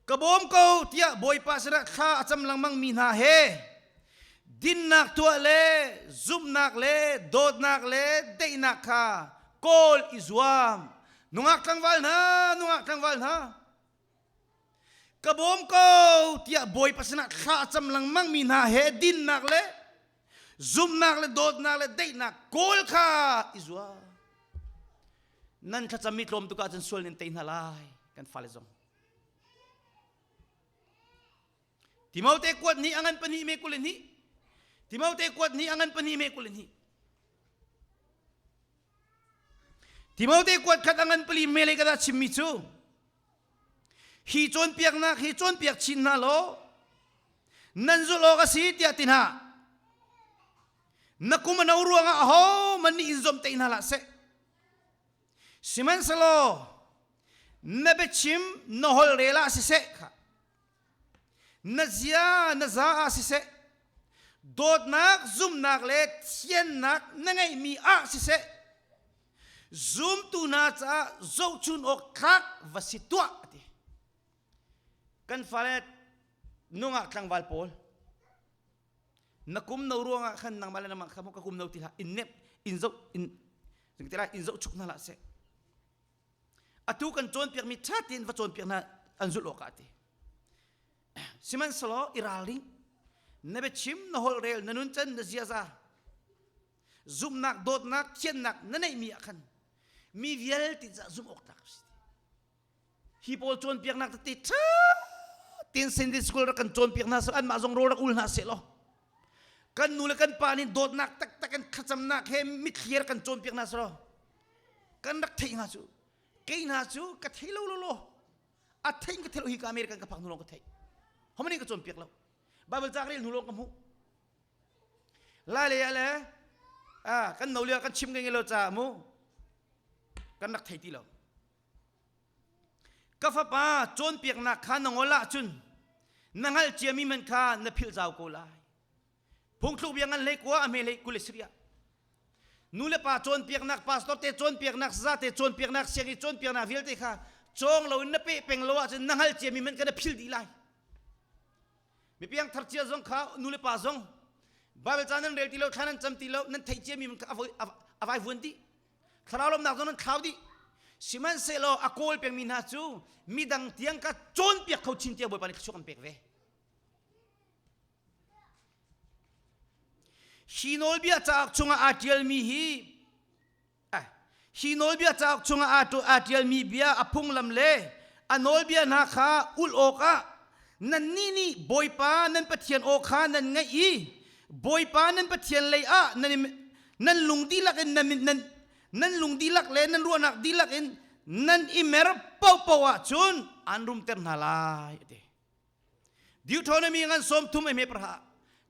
ka bawm ko tiah Bawipa sinah thla a cam lengmang mi hna he dinnak tuah le zumhnak le dawtnak le daihnak kha kawl i zuam Nungak tlangval hna, nungak tlangval hna, ka bawm ko tiah Bawipa sinah thla a cam lengmang mi hna he dinnak le Zumhnak le dawtnak le daihnak kawl kha i zuam. Nan thlacammi tlawm tuk ahcun sual nan tei hna lai kan fale zong. Timote kuat nih a ngan pahnih me 22. Timote kuat nih a ngan pahnih me 22. Timote kuat khat a ngan pali mele ka dah chimmi cu hi cawnpiaknak hi cawnpiak chin hna law nan zulh awk a si tiah ti hna na kum a no ruangah ahohmanh nih in zomhtaih hna hlah seh sihmanhsehlaw na biachim na holhrel ah siseh kha na zia na za ah siseh dawtnak zumhnak le thiannak na ngeihmi ah siseh zumtu hna caah zohchun awk tlak va si tuah a ti kan fale nungak tlangval pawl na kum no ruangah khan nangmah le nangmah kha ka kum no ti hlah in nep in zoh in in zoh chuk hna hlah seh atu kan cawnpiakmi ṭha tein va cawnpiak hna an zulh awk ah ti sihmanhsehlaw i ralring na biachim na holhrel na nuncan na ziaza zumhnak dawtnak thiannak na neihmi ah khan mi vialte ca zumh awk tlak si hi pawl cawnpiaknak tete ṭha tein Sunday school rak kan cawnpiak hna seh anmah zong rawl rak ul hna seh law kan nu le kan pa nih dawtnak taktak in thlacamnak he mitthli rak kan cawnpiak hna seh law kan rak theih hnga cu kei hna cu ka thei lo lo lo a thein ka thei lo hi ka American ka phak hnu lawng ka theih homani ka cawnpiak lo Bible ca rel hnu lawng ka hmuh lai le le ah kan no lio kan chim ngai lo ca mu kan rak thei ti lo Ka fapa cawnpiaknak kha na ngol ahcun na hngalh ciami man kha na philh zau ko lai. Phungthluk bia ngan hlei kua a hme hlei 20 le sarih ah. Nu le pa cawnpiaknak, pastor te cawnpiaknak, saza te cawnpiaknak, sianginn cawnpiaknak vialte kha cawng loin na peh peng lo ahcun na hngalh ciami man kha na philh dih lai. Mipiang thar cia zong kha nu le pa zong Bible ca nan rel ti lo, thla nan cam ti lo, nan theih ciami man kha a vai vuan dih. Thlarau lawmhnak zong nan thlau dih. Sihmanhsehlaw a kawl pengmi hna cu midang tiang ka cawnpiak kho chin tiang Bawipa nih thluachuah kan pek ve. Hi nawlbia cauk chungah aa ṭialmi hi hi nawlbia cauk chungah aa ṭialmi bia a phunglam le a nawlbia hna kha ulh awkah nannih nih Bawipa nan Pathian aw kha nan ngaih i Bawipa nan Pathian lei ah nan nan lung dihlak in nan nan nan lung dihlak le nan ruahnak dihlak in nan i mer paohpaoh ahcun an rumter hna lai a ti Deuteronomy ngan 30 eme praha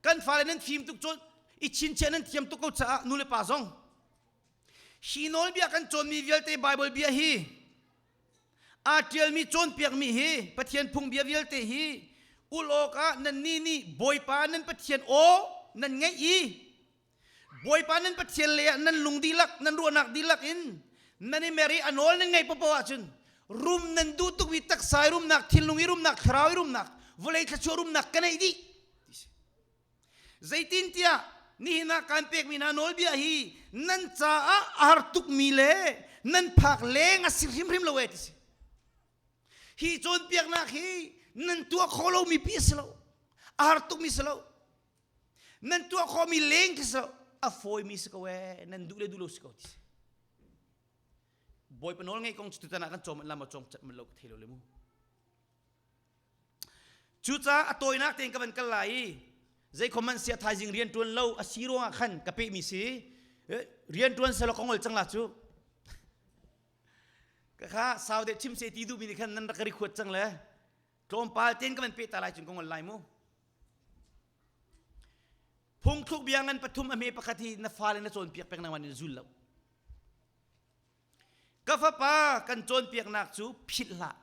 kan fale nan fim tuk cun i chinchiah nan thiam tuk ko caah nu le pa zong hi nawlbia kan cawnmi vialte Bible bia hi aa ṭialmi cawnpiakmi hi Pathian phungbia vialte hi ulh awkah nannih nih Bawipa nan Pathian aw nan ngaih i Bawipa nan Pathian lei ah nan lung dihlak nan ruahnak dihlak in nan i mer i a nawl nan ngaih paohpaoh ahcun rum nan duh tukmi taksa i rumnak thinlung i rumnak thlarau i rumnak vawlei thluachuah rumnak ka neih dih zeitintiah nihin ah kaan pekmi hna nawlbia hi nan caah a har tukmi le nan phak leng a si hrimhrim lo e ti si hi cawnpiaknak hi nan tuah kho lomi pi a si lo a har tukmi si lo nan tuah khawhmi leng khi so a fawimi si ko ee nan duh le duh lo si ko ti si bawipa nawl ngeih kong cu tutan ah kan cawm lam a cawm cat man lo ka thei lo le mu cucaah a tawinak tein ka van kal lai i zeikhom man sia thaizing rian tuan lo a si ruangah khan ka pehmi si rian tuan selaw ka ngol cang la cu ka kha sau deuh chim se ti duhmi nih khan nan rak ka rikhuat cang le tlawmpal tein ka van peh ta lai cun ka ngol lai mu Phungthluk bia ngan pathum a hme pakhat hi na fale na cawnpiak peng nangmah nih zul lo. Ka fapa kan cawnpiaknak cu philh hlah.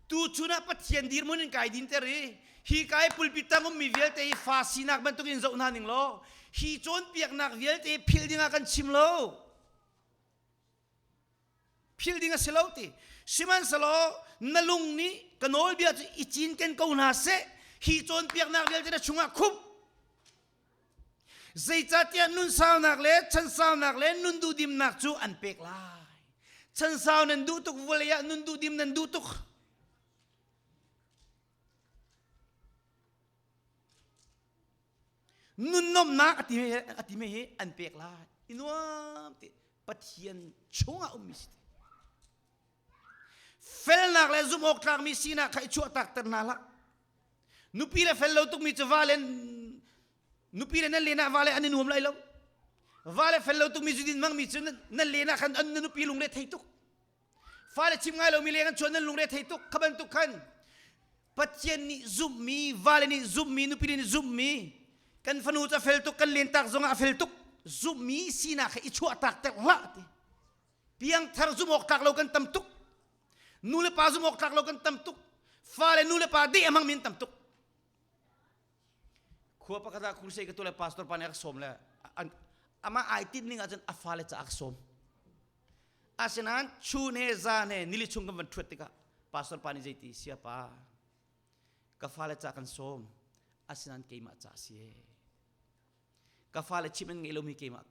Tuchun ah Pathian dirhmun in kai dinter i hi kai pulpit tang ummi vialte hi fa sinak bantuk in zoh hna ning law hi cawnpiaknak vialte philh dingah kan chim lo. Philh ding a si lo ti. Sihmanhsehlaw na lung nih ka nawlbia cu i cinken ko hna seh. Hi cawnpiaknak vialte na chungah khumh. Zeicahtiah nunsaunak le chansaunak le nun duhdimnak cu an pek lai. Chansau nan duh tuk vawlei ah nun duhdim nan duh tuk. Nunnomnak a timi hi an pek lai. I nuam ti Pathian chungah ummi si. Felnak le zumh awk tlakmi sinak kha i chuahtak ter hna hlah. Nupi le fel lo tukmi cu va le nupi le nan len ah va le an i nuam lai lo. Va le fel lo tukmi zudin hmangmi cu nan len ah khan an nupi lungre thei tuk. Fale chim ngai lomi leng an chuan nan lungre thei tuk. Kha bantuk khan Pathian nih zumhmi, vale nih zumhmi, nupi nih zumhmi, kan fanu cu a fel tuk, kan len tak zongah a fel tuk, zumhmi sinak kha i chuahtak ter hlah ti. Piangthar zumh awk tlak lo kan tam tuk. Nu le pa zumh awk tlak lo kan tam tuk. Fale nu le pa deh a hmangmi an tam tuk. Khua pakhat ah crusade ka tu le pastor pa nih a ka sawm le amah ai tinh ning ahcun a fale ca a ka sawm. Asinain chun he zan he nili chung kan van ṭhuat tikah pastor pa nih zeiti siapa ka fale ca kan sawm asinain keimah ca si ka fale chim an ngeih lomi keimah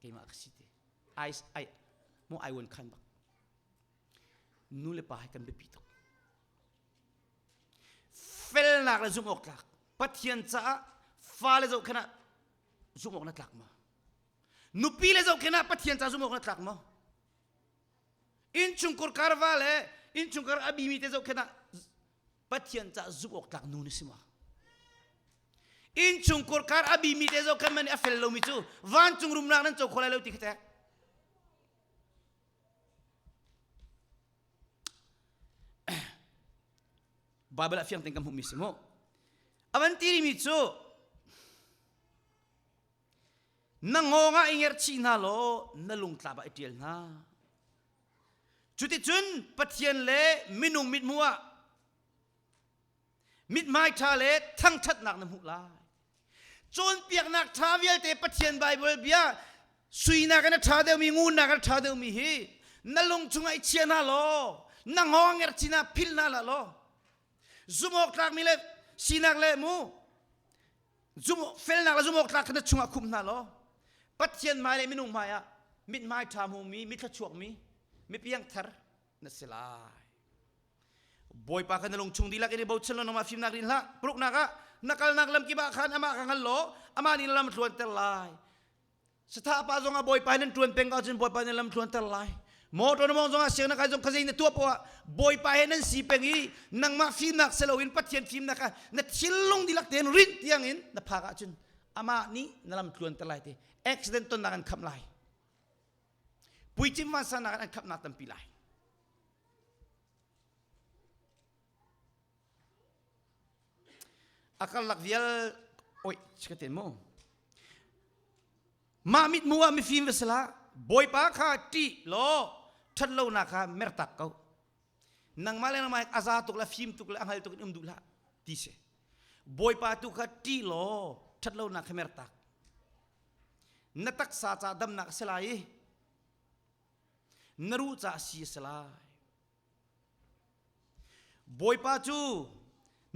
keimah ka si te ai ai mu ai won khan bak nu le pa he kan biapi tuk felnak le zumh awk tlak Pathian caah fale zohkhenh ah zumh awk na tlak ma nupi le zohkhenh ah Pathian ca zumh awk na tlak maw innchungkhar karva le innchungkhar a bimi te zohkhenh ah Pathian ca zumh awk tlak nu na si maw innchungkhar kar a bimi te zohkhenh man a fel lomi cu vancung rumnak nan co kho lai lo ti kha teh Bible ah fiang tein kan hmuhmi si mu avan ti mi cu Na ngawng ah i ngerhchih hna law na lungtlap ah i ṭial hna. Cuticun Pathian le minung mithmuh ah mithmai ṭha le thangṭhatnak na hmuh lai. Cawnpiaknak ṭha vialte Pathian Baibal bia suinak in a ṭha deuhmi ngunnak in a ṭha deuhmi hi na lung chungah i chia hna law na ngawng ngerhchin ah philh hna hlah law zumh tlakmi le sinak le mu felnak le zumh tlak kha na chungah khumh hna law Pathian hmai le minung hmai ah mithmai ṭha hmumi mithlachuakmi mipiangthar na si lai Bawipa kha na lung chung dihlak in i bochan law nangmah fimnak rin hlah paruknak ah na kalnak lam kip ah khan amah kha hngal law amah nih na lam tluanter lai Satha pa zong ah Bawipa nan ṭuan peng ahcun Bawipa nan lam tluanter lai. Motor na mawng zong ah siang na kai zong khazei na tuah poah Bawipa he nan si peng i nangmah fimnak si loin Pathian fimnak kha na thinlung dihlak tein rinh tiangin na phak ahcun amah nih na lam tluanter lai ti accident tonnak an khamh lai. Puicim vansannak an khamhnak tampi lai. A karlak vial oi ka ten mu mah mithmuh ah mifim va si hlah bawipa kha ṭih law ṭhatlonak kha mertak ko nangmah le nangmah a za tuk le fim tuk le a hngal tuk in um duh hlah ti si bawipa tu kha ṭih law ṭhatlonak kha mertak na taksa ca damnak a si lai i na ruh ca si a si lai Bawipa cu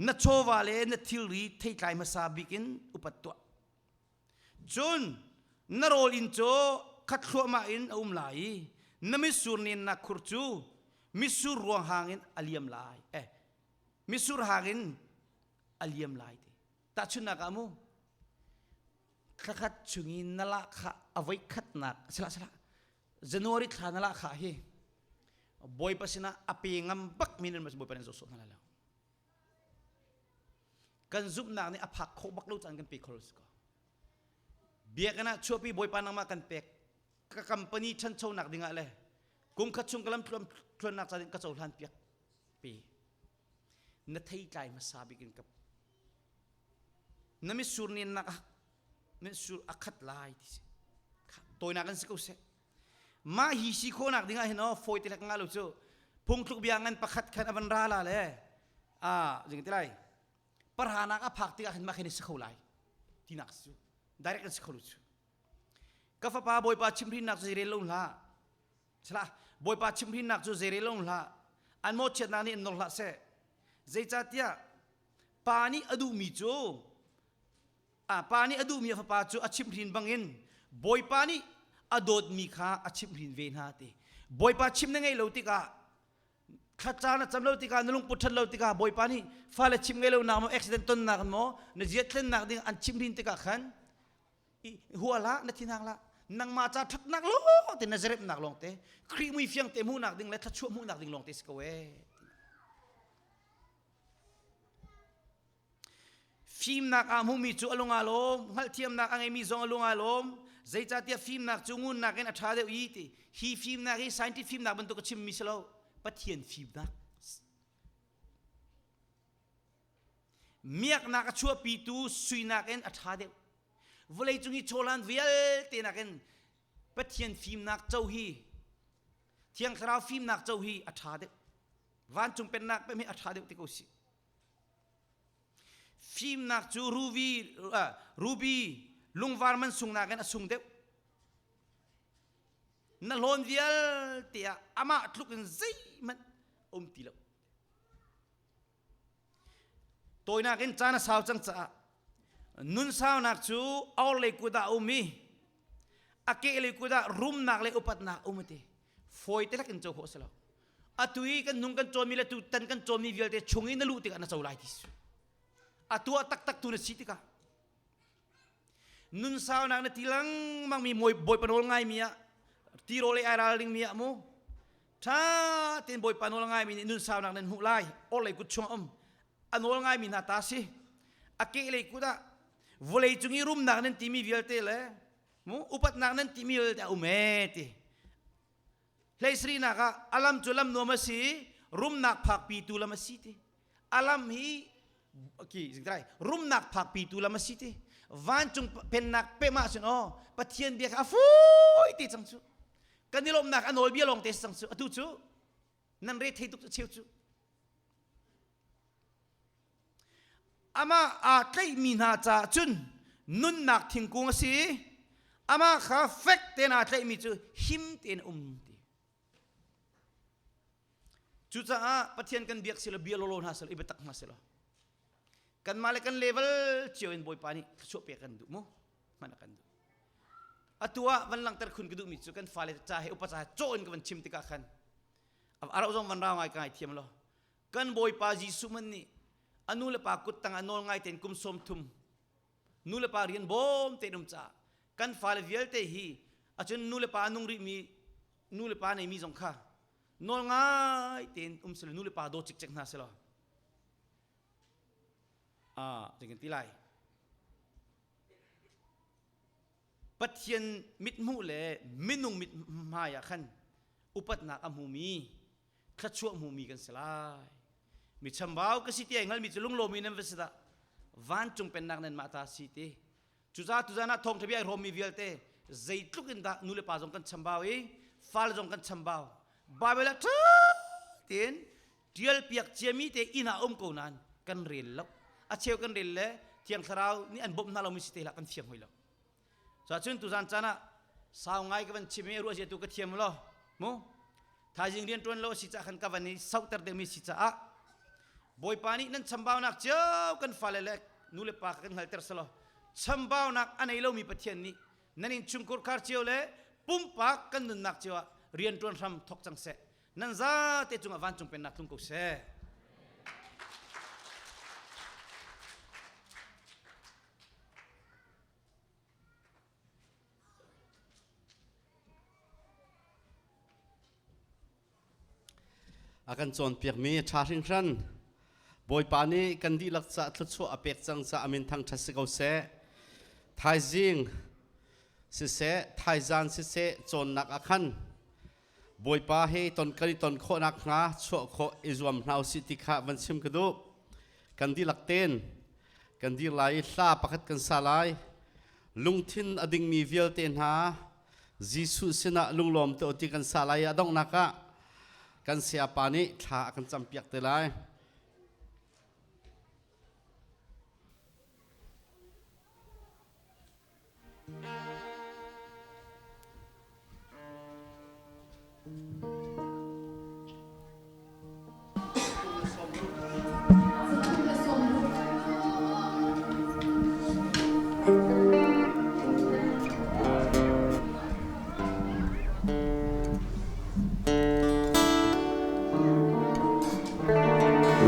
na chawva le na thilri theitlai hmasa bik in upat tuah. Cun na rawl inn cu khat thluahmah in a um lai i na mitsur nennak khur cu mitsur ruang hang in a liam lai. Eh, mitsur hang in a liam lai ti. Tahchunhnak ah mu, thlakhat chungin na lahkhah a voikhatnak sila sila January thla na lahkhah hi Bawipa sinah a pe ngam bak mi nan Bawipa nan zoh sawh hna lai lo. Kan zumhnak nih a phak khawh bak lo caan kan pe kho lo si ko. Biakinn ah chuahpi Bawipa nangmah kan pek ka company ṭhanchonak dingah le kum khat chung ka lam tluannak ca ding ka cohlan piak pe na theitlai hmasa bik in ka na mitsur nennak ah mitsur a khat lai ti si tawinak in si ko seh mah hi si khawhnak ding ah hin aw fawi te lek nga lo cu phungthluk bia ngan pakhat khan avan ra la le a jing ti lai parhanak a phak tikah hin mah khin si kho lai tinak cu direct in si kho lo cu ka fapa bawipa chimhrinnak cu zeirel lo hlah Salah Bawipa chimhrinnak cu zeirel lo hlah an mawhchiatnak nih an nor hlah seh zeicahtiah pa nih a duhmi cu a pa nih a duhmi a fapa cu a chimhhrin bangin Bawipa nih a dawtmi kha a chimhhrin ve hna ti Bawipa chim na ngeih lo tikah. Thlaca na cam lo tikah na lungput ṭhat lo tikah Bawipa nih fale chim ngei lo nak maw accident tonnak maw na zia thlennak ding an chim rin tikah khan hua hlah na thinhang hlah nangmah ca ṭhatnak lawng te na zarepnak lawng te Khrih mui fiang te hmuhnak ding le thluachuah hmuhnak ding lawng te si ko ee. Fimnak aa hmumi cu a lung aa lawm, hngalhthiamnak a ngeimi zong a lung aa lawm. Zeicahtiah fimnak cu ngunnak in a ṭha deuh i ti. Hi fimnak hi scientific fimnak bantuk a chimmi si lo. Pathian fimnak. Miaknak a chuahpitu suinak in a ṭha deuh. Vawleicung i chawhlan vialte nakin Pathian fimnak co hi Thiang Thlarau fimnak co hi a ṭha deuh. Vancung pennak pem hi a ṭha deuh ti ko si. Fimnak cu ruby, ruby lungvar man sung nakin a sung deuh. Na hlawn vialte ah amah tluk in zeihmanh um ti lo. Tawinak in caan a sau cang caah nun saunak cu orlei kut ah a um i a kehlei kut ah rumnak le upatnak um a ti. Fawi te lak in co khawh a si lo. Atu i kan nung kan cawnmi le tutan kan cawnmi vialte chung i na luh tikah na co lai ti su. A tuah taktak tu na si tikah nun saunak na ti lengmang mi bawipa nawl ngaimi ah tirawl ei ai ral dingmi ah mu ṭha tein bawipa nawl ngaimi nih nun saunak nan hmuh lai orhlei kut chung um a nawl ngaimi hna ta si a kehlei kut ah vawlei cung i rumnak nan timi vialte le mu upatnak nan timi vialte a um ee ti Hleisarihnak ah a lam cu lam nuam a si i rumnak phakpitu lam a si ti. A lam hi ki zingtrai rumnak phakpitu lam a si ti. Vancung pennak pem ah cun aw Pathian bia kha a fui ti cang cu. Kan i lawmhnak a nawlbia lawng te si cang cu. Atu cu nan re thei tuk cu cheu cu. Amah aa tlaihmi hna caah cun nunnak thingkung a si i amah kha fek tein aa tlaihmi cu him tein a um ti. Cucaah Pathian kan biak silo bia lawlaw hna silo i biatak hna silo kanmah le kan level cio in Bawipa nih thluachuah pek kan duh mu hman a kan duh. Atu ah van langhter khun ka duhmi cu kan fale ca he upa ca he cawh in ka van chim tikah khan a rauh zong van rau ngai ka ngai thiam lo. Kan Bawipa Jesuh man nih a nu le pa kut tang a nawl ngai tein kum 30 nu le pa rian bawm tein um caah kan fale vialte hi acun nu le pa a nung rihmi nu le pa neimi zong kha nawl ngai tein um selaw nu le pa daw cikcek hna selaw ah kan ti lai Pathian mithmuh le minung mithmai ah khan upatnak a hmumi thluachuah hmumi kan si lai. Mi chambau ka si ti ai hngalmi cu lunglawmi nan va si dah. Vancung pennak nan mah ta si ti. Cucaah tuzan ah thawngṭha bia ai hrawmmi vialte zeitluk in dah nu le pa zong kan chambau i fale zong kan chambau. Bible ah ṭha tein ṭial piak ciami te inn ah um ko nain kan rel lo. A cheu kan rel le Thiang Thlarau nih an bawmh hna lomi si te hlah kan fiang hoi lo. Cun tuzan caan ah sau ngai ka van chim i ruah zia tu ka thiam lo mu thaizing rian ṭuan lo a si caah khan ka van i sauhter deuhmi si caah Bawipa nih nan chambaunak cio kan fale le nu le pa kan hngalter selaw chambaunak a nei lomi Pathian nih nan innchungkhur khar cio le pumpak kan nunnak cio ah rian ṭuan hram thawk cang seh nan zate cungah vancung pennak tlung ko seh. A kan cawnpiakmi a ṭha hringhran. Bawipa nih kan dihlak caah thluachuah a pek cang caah a min thangṭhat si ko seh. Thaizing siseh, thaizan siseh cawnnak ah khan Bawipa he ton kan i ton khawh nakhnga chuah khawh i zuam hna usih ti kha van chim ka duh. Kan dihlak tein kan dir lai i hla pakhat kan sa lai. Lungthin a dingmi vialte hna Jesuh sinah lunglawm te ti kan sa lai i a donghnak ah kan sayapa nih thla a kan campiak te lai.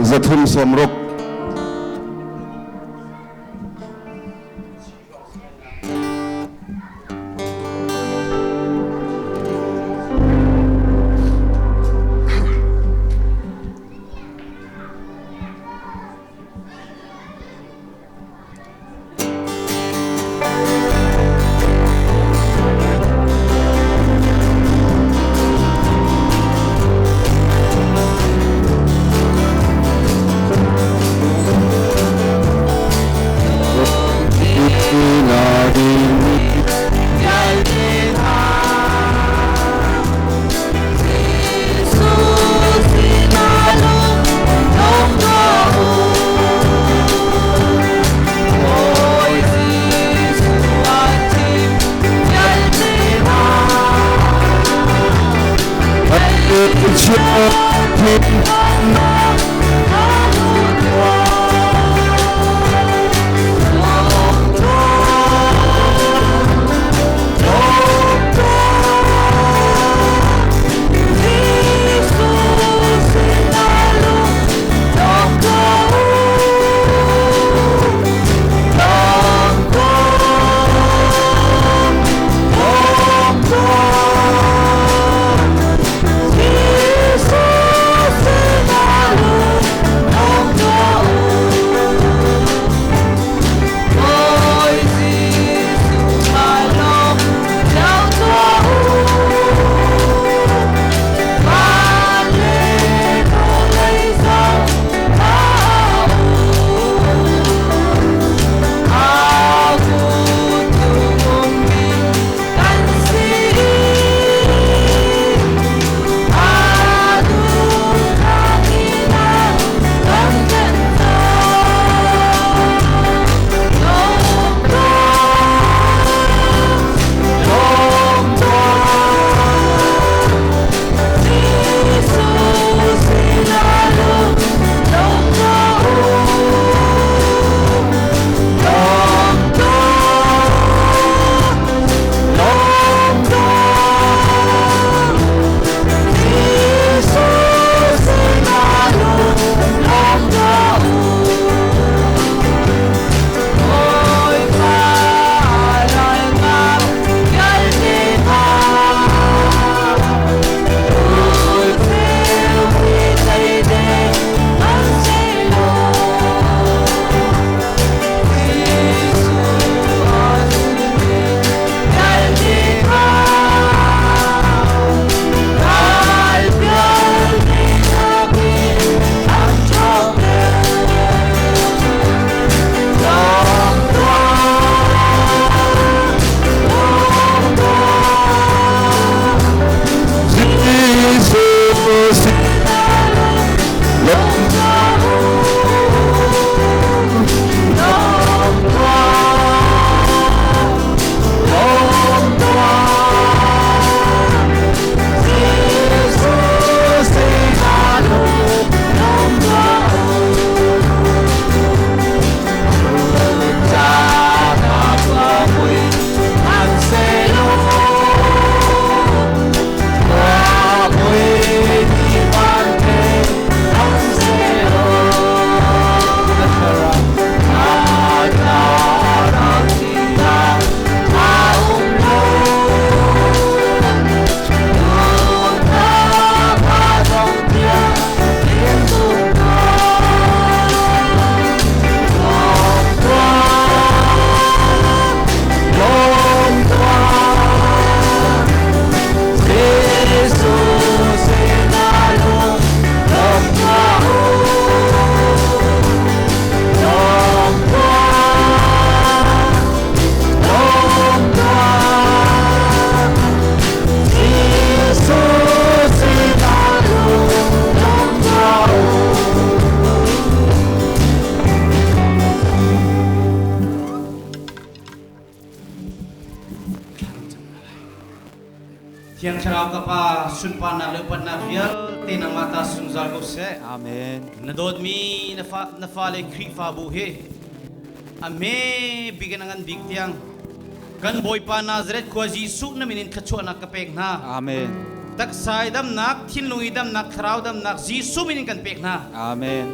360. Thiang Thlarau ka Pa, sunparnak le upatnak vialte nangmah ta zungzal ko seh. Amen. Na dawtmi na fa na fale Khrihfabu hi a hme bik in a ngan bik tiang kan Bawipa Nazareth khua Jesuh na min in thluachuahnak ka pek hna. Amen. Taksa i damnak, thinlung i damnak, thlarau damnak Jesuh min in kan pek hna. Amen.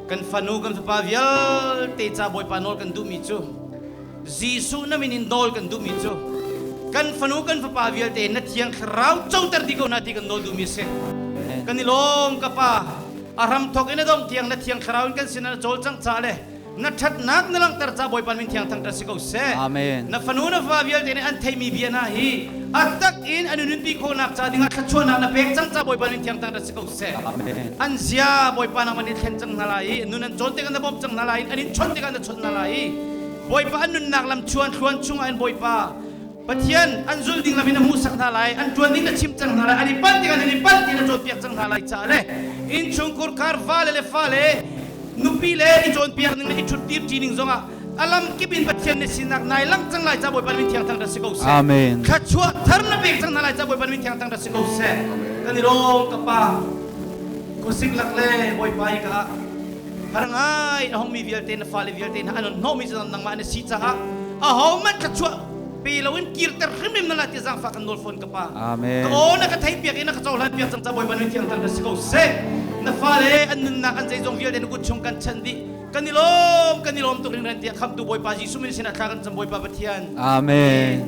Kan fanu kan fapa vialte ca Bawipa nawl kan duhmi cu Jesuh na min in nawl kan duhmi cu kan fanu kan fapa vialte na thiang thlarau coter dih ko hna ti kan nawl duhmi a si. Kan i lawm ka pa. A hram thawk in a dong tiang na thiang thlarau in kan sin ah na cawlcangh ca le na ṭhatnak na langhter ca Bawipa min thiang thangṭhat si ko seh. Amen. Na fanu na fa vialte nih an theimi bia hna hi a tak in an i nunpi khawhnak ca dingah thluachuahnak na pek cang ca Bawipa min thiang thangṭhat si ko seh. Amen. An zia Bawipa nangmah nih thlen cang hna lai i nun an cawn tikah na bawmh cang hna lai i an in chawnh tikah na chawnh hna lai i Bawipa an nunnak lam chuan thluan chungah in Bawipa Pathian an zul ding lam in a hmuhsak hna lai, an ṭuan ding na chimh cang hna lai, an i palh tikah nan i palh ti na cawnpiak cang hna lai caah le innchungkhur khar vale le fale nupi le i cawnpiak ning le i ṭhuttir ṭi ning zongah a lam kip in Pathian na sinak nai lang cang lai ca Bawipa min thiang thang si ko seh. Amen. Thluachuah thar na pek cang hna lai ca Bawipa min thiang thang si ko seh. Kan i lawm ka pa. Khuasik lak le Bawipa i ka har ngai a hongmi vialte na fale vialte hna an hnawhmi cu nangmah na si caah ahohmanh thluachuah pe loin kirter hrimhrim na la ti zaangfah kan nawl fawn ka pa. Amen. Ka aw na ka theih piak i na ka cohlan piak cang ca Bawipa min thiang thang si ko seh. Na fale an nunnak an zeizong vialte na kut chung kan chanh dih. Kan i lawm, kan i lawm tuk ringren tiah khamtu Bawipa Jesuh min sinah thla kan cam Bawipa Pathian. Amen.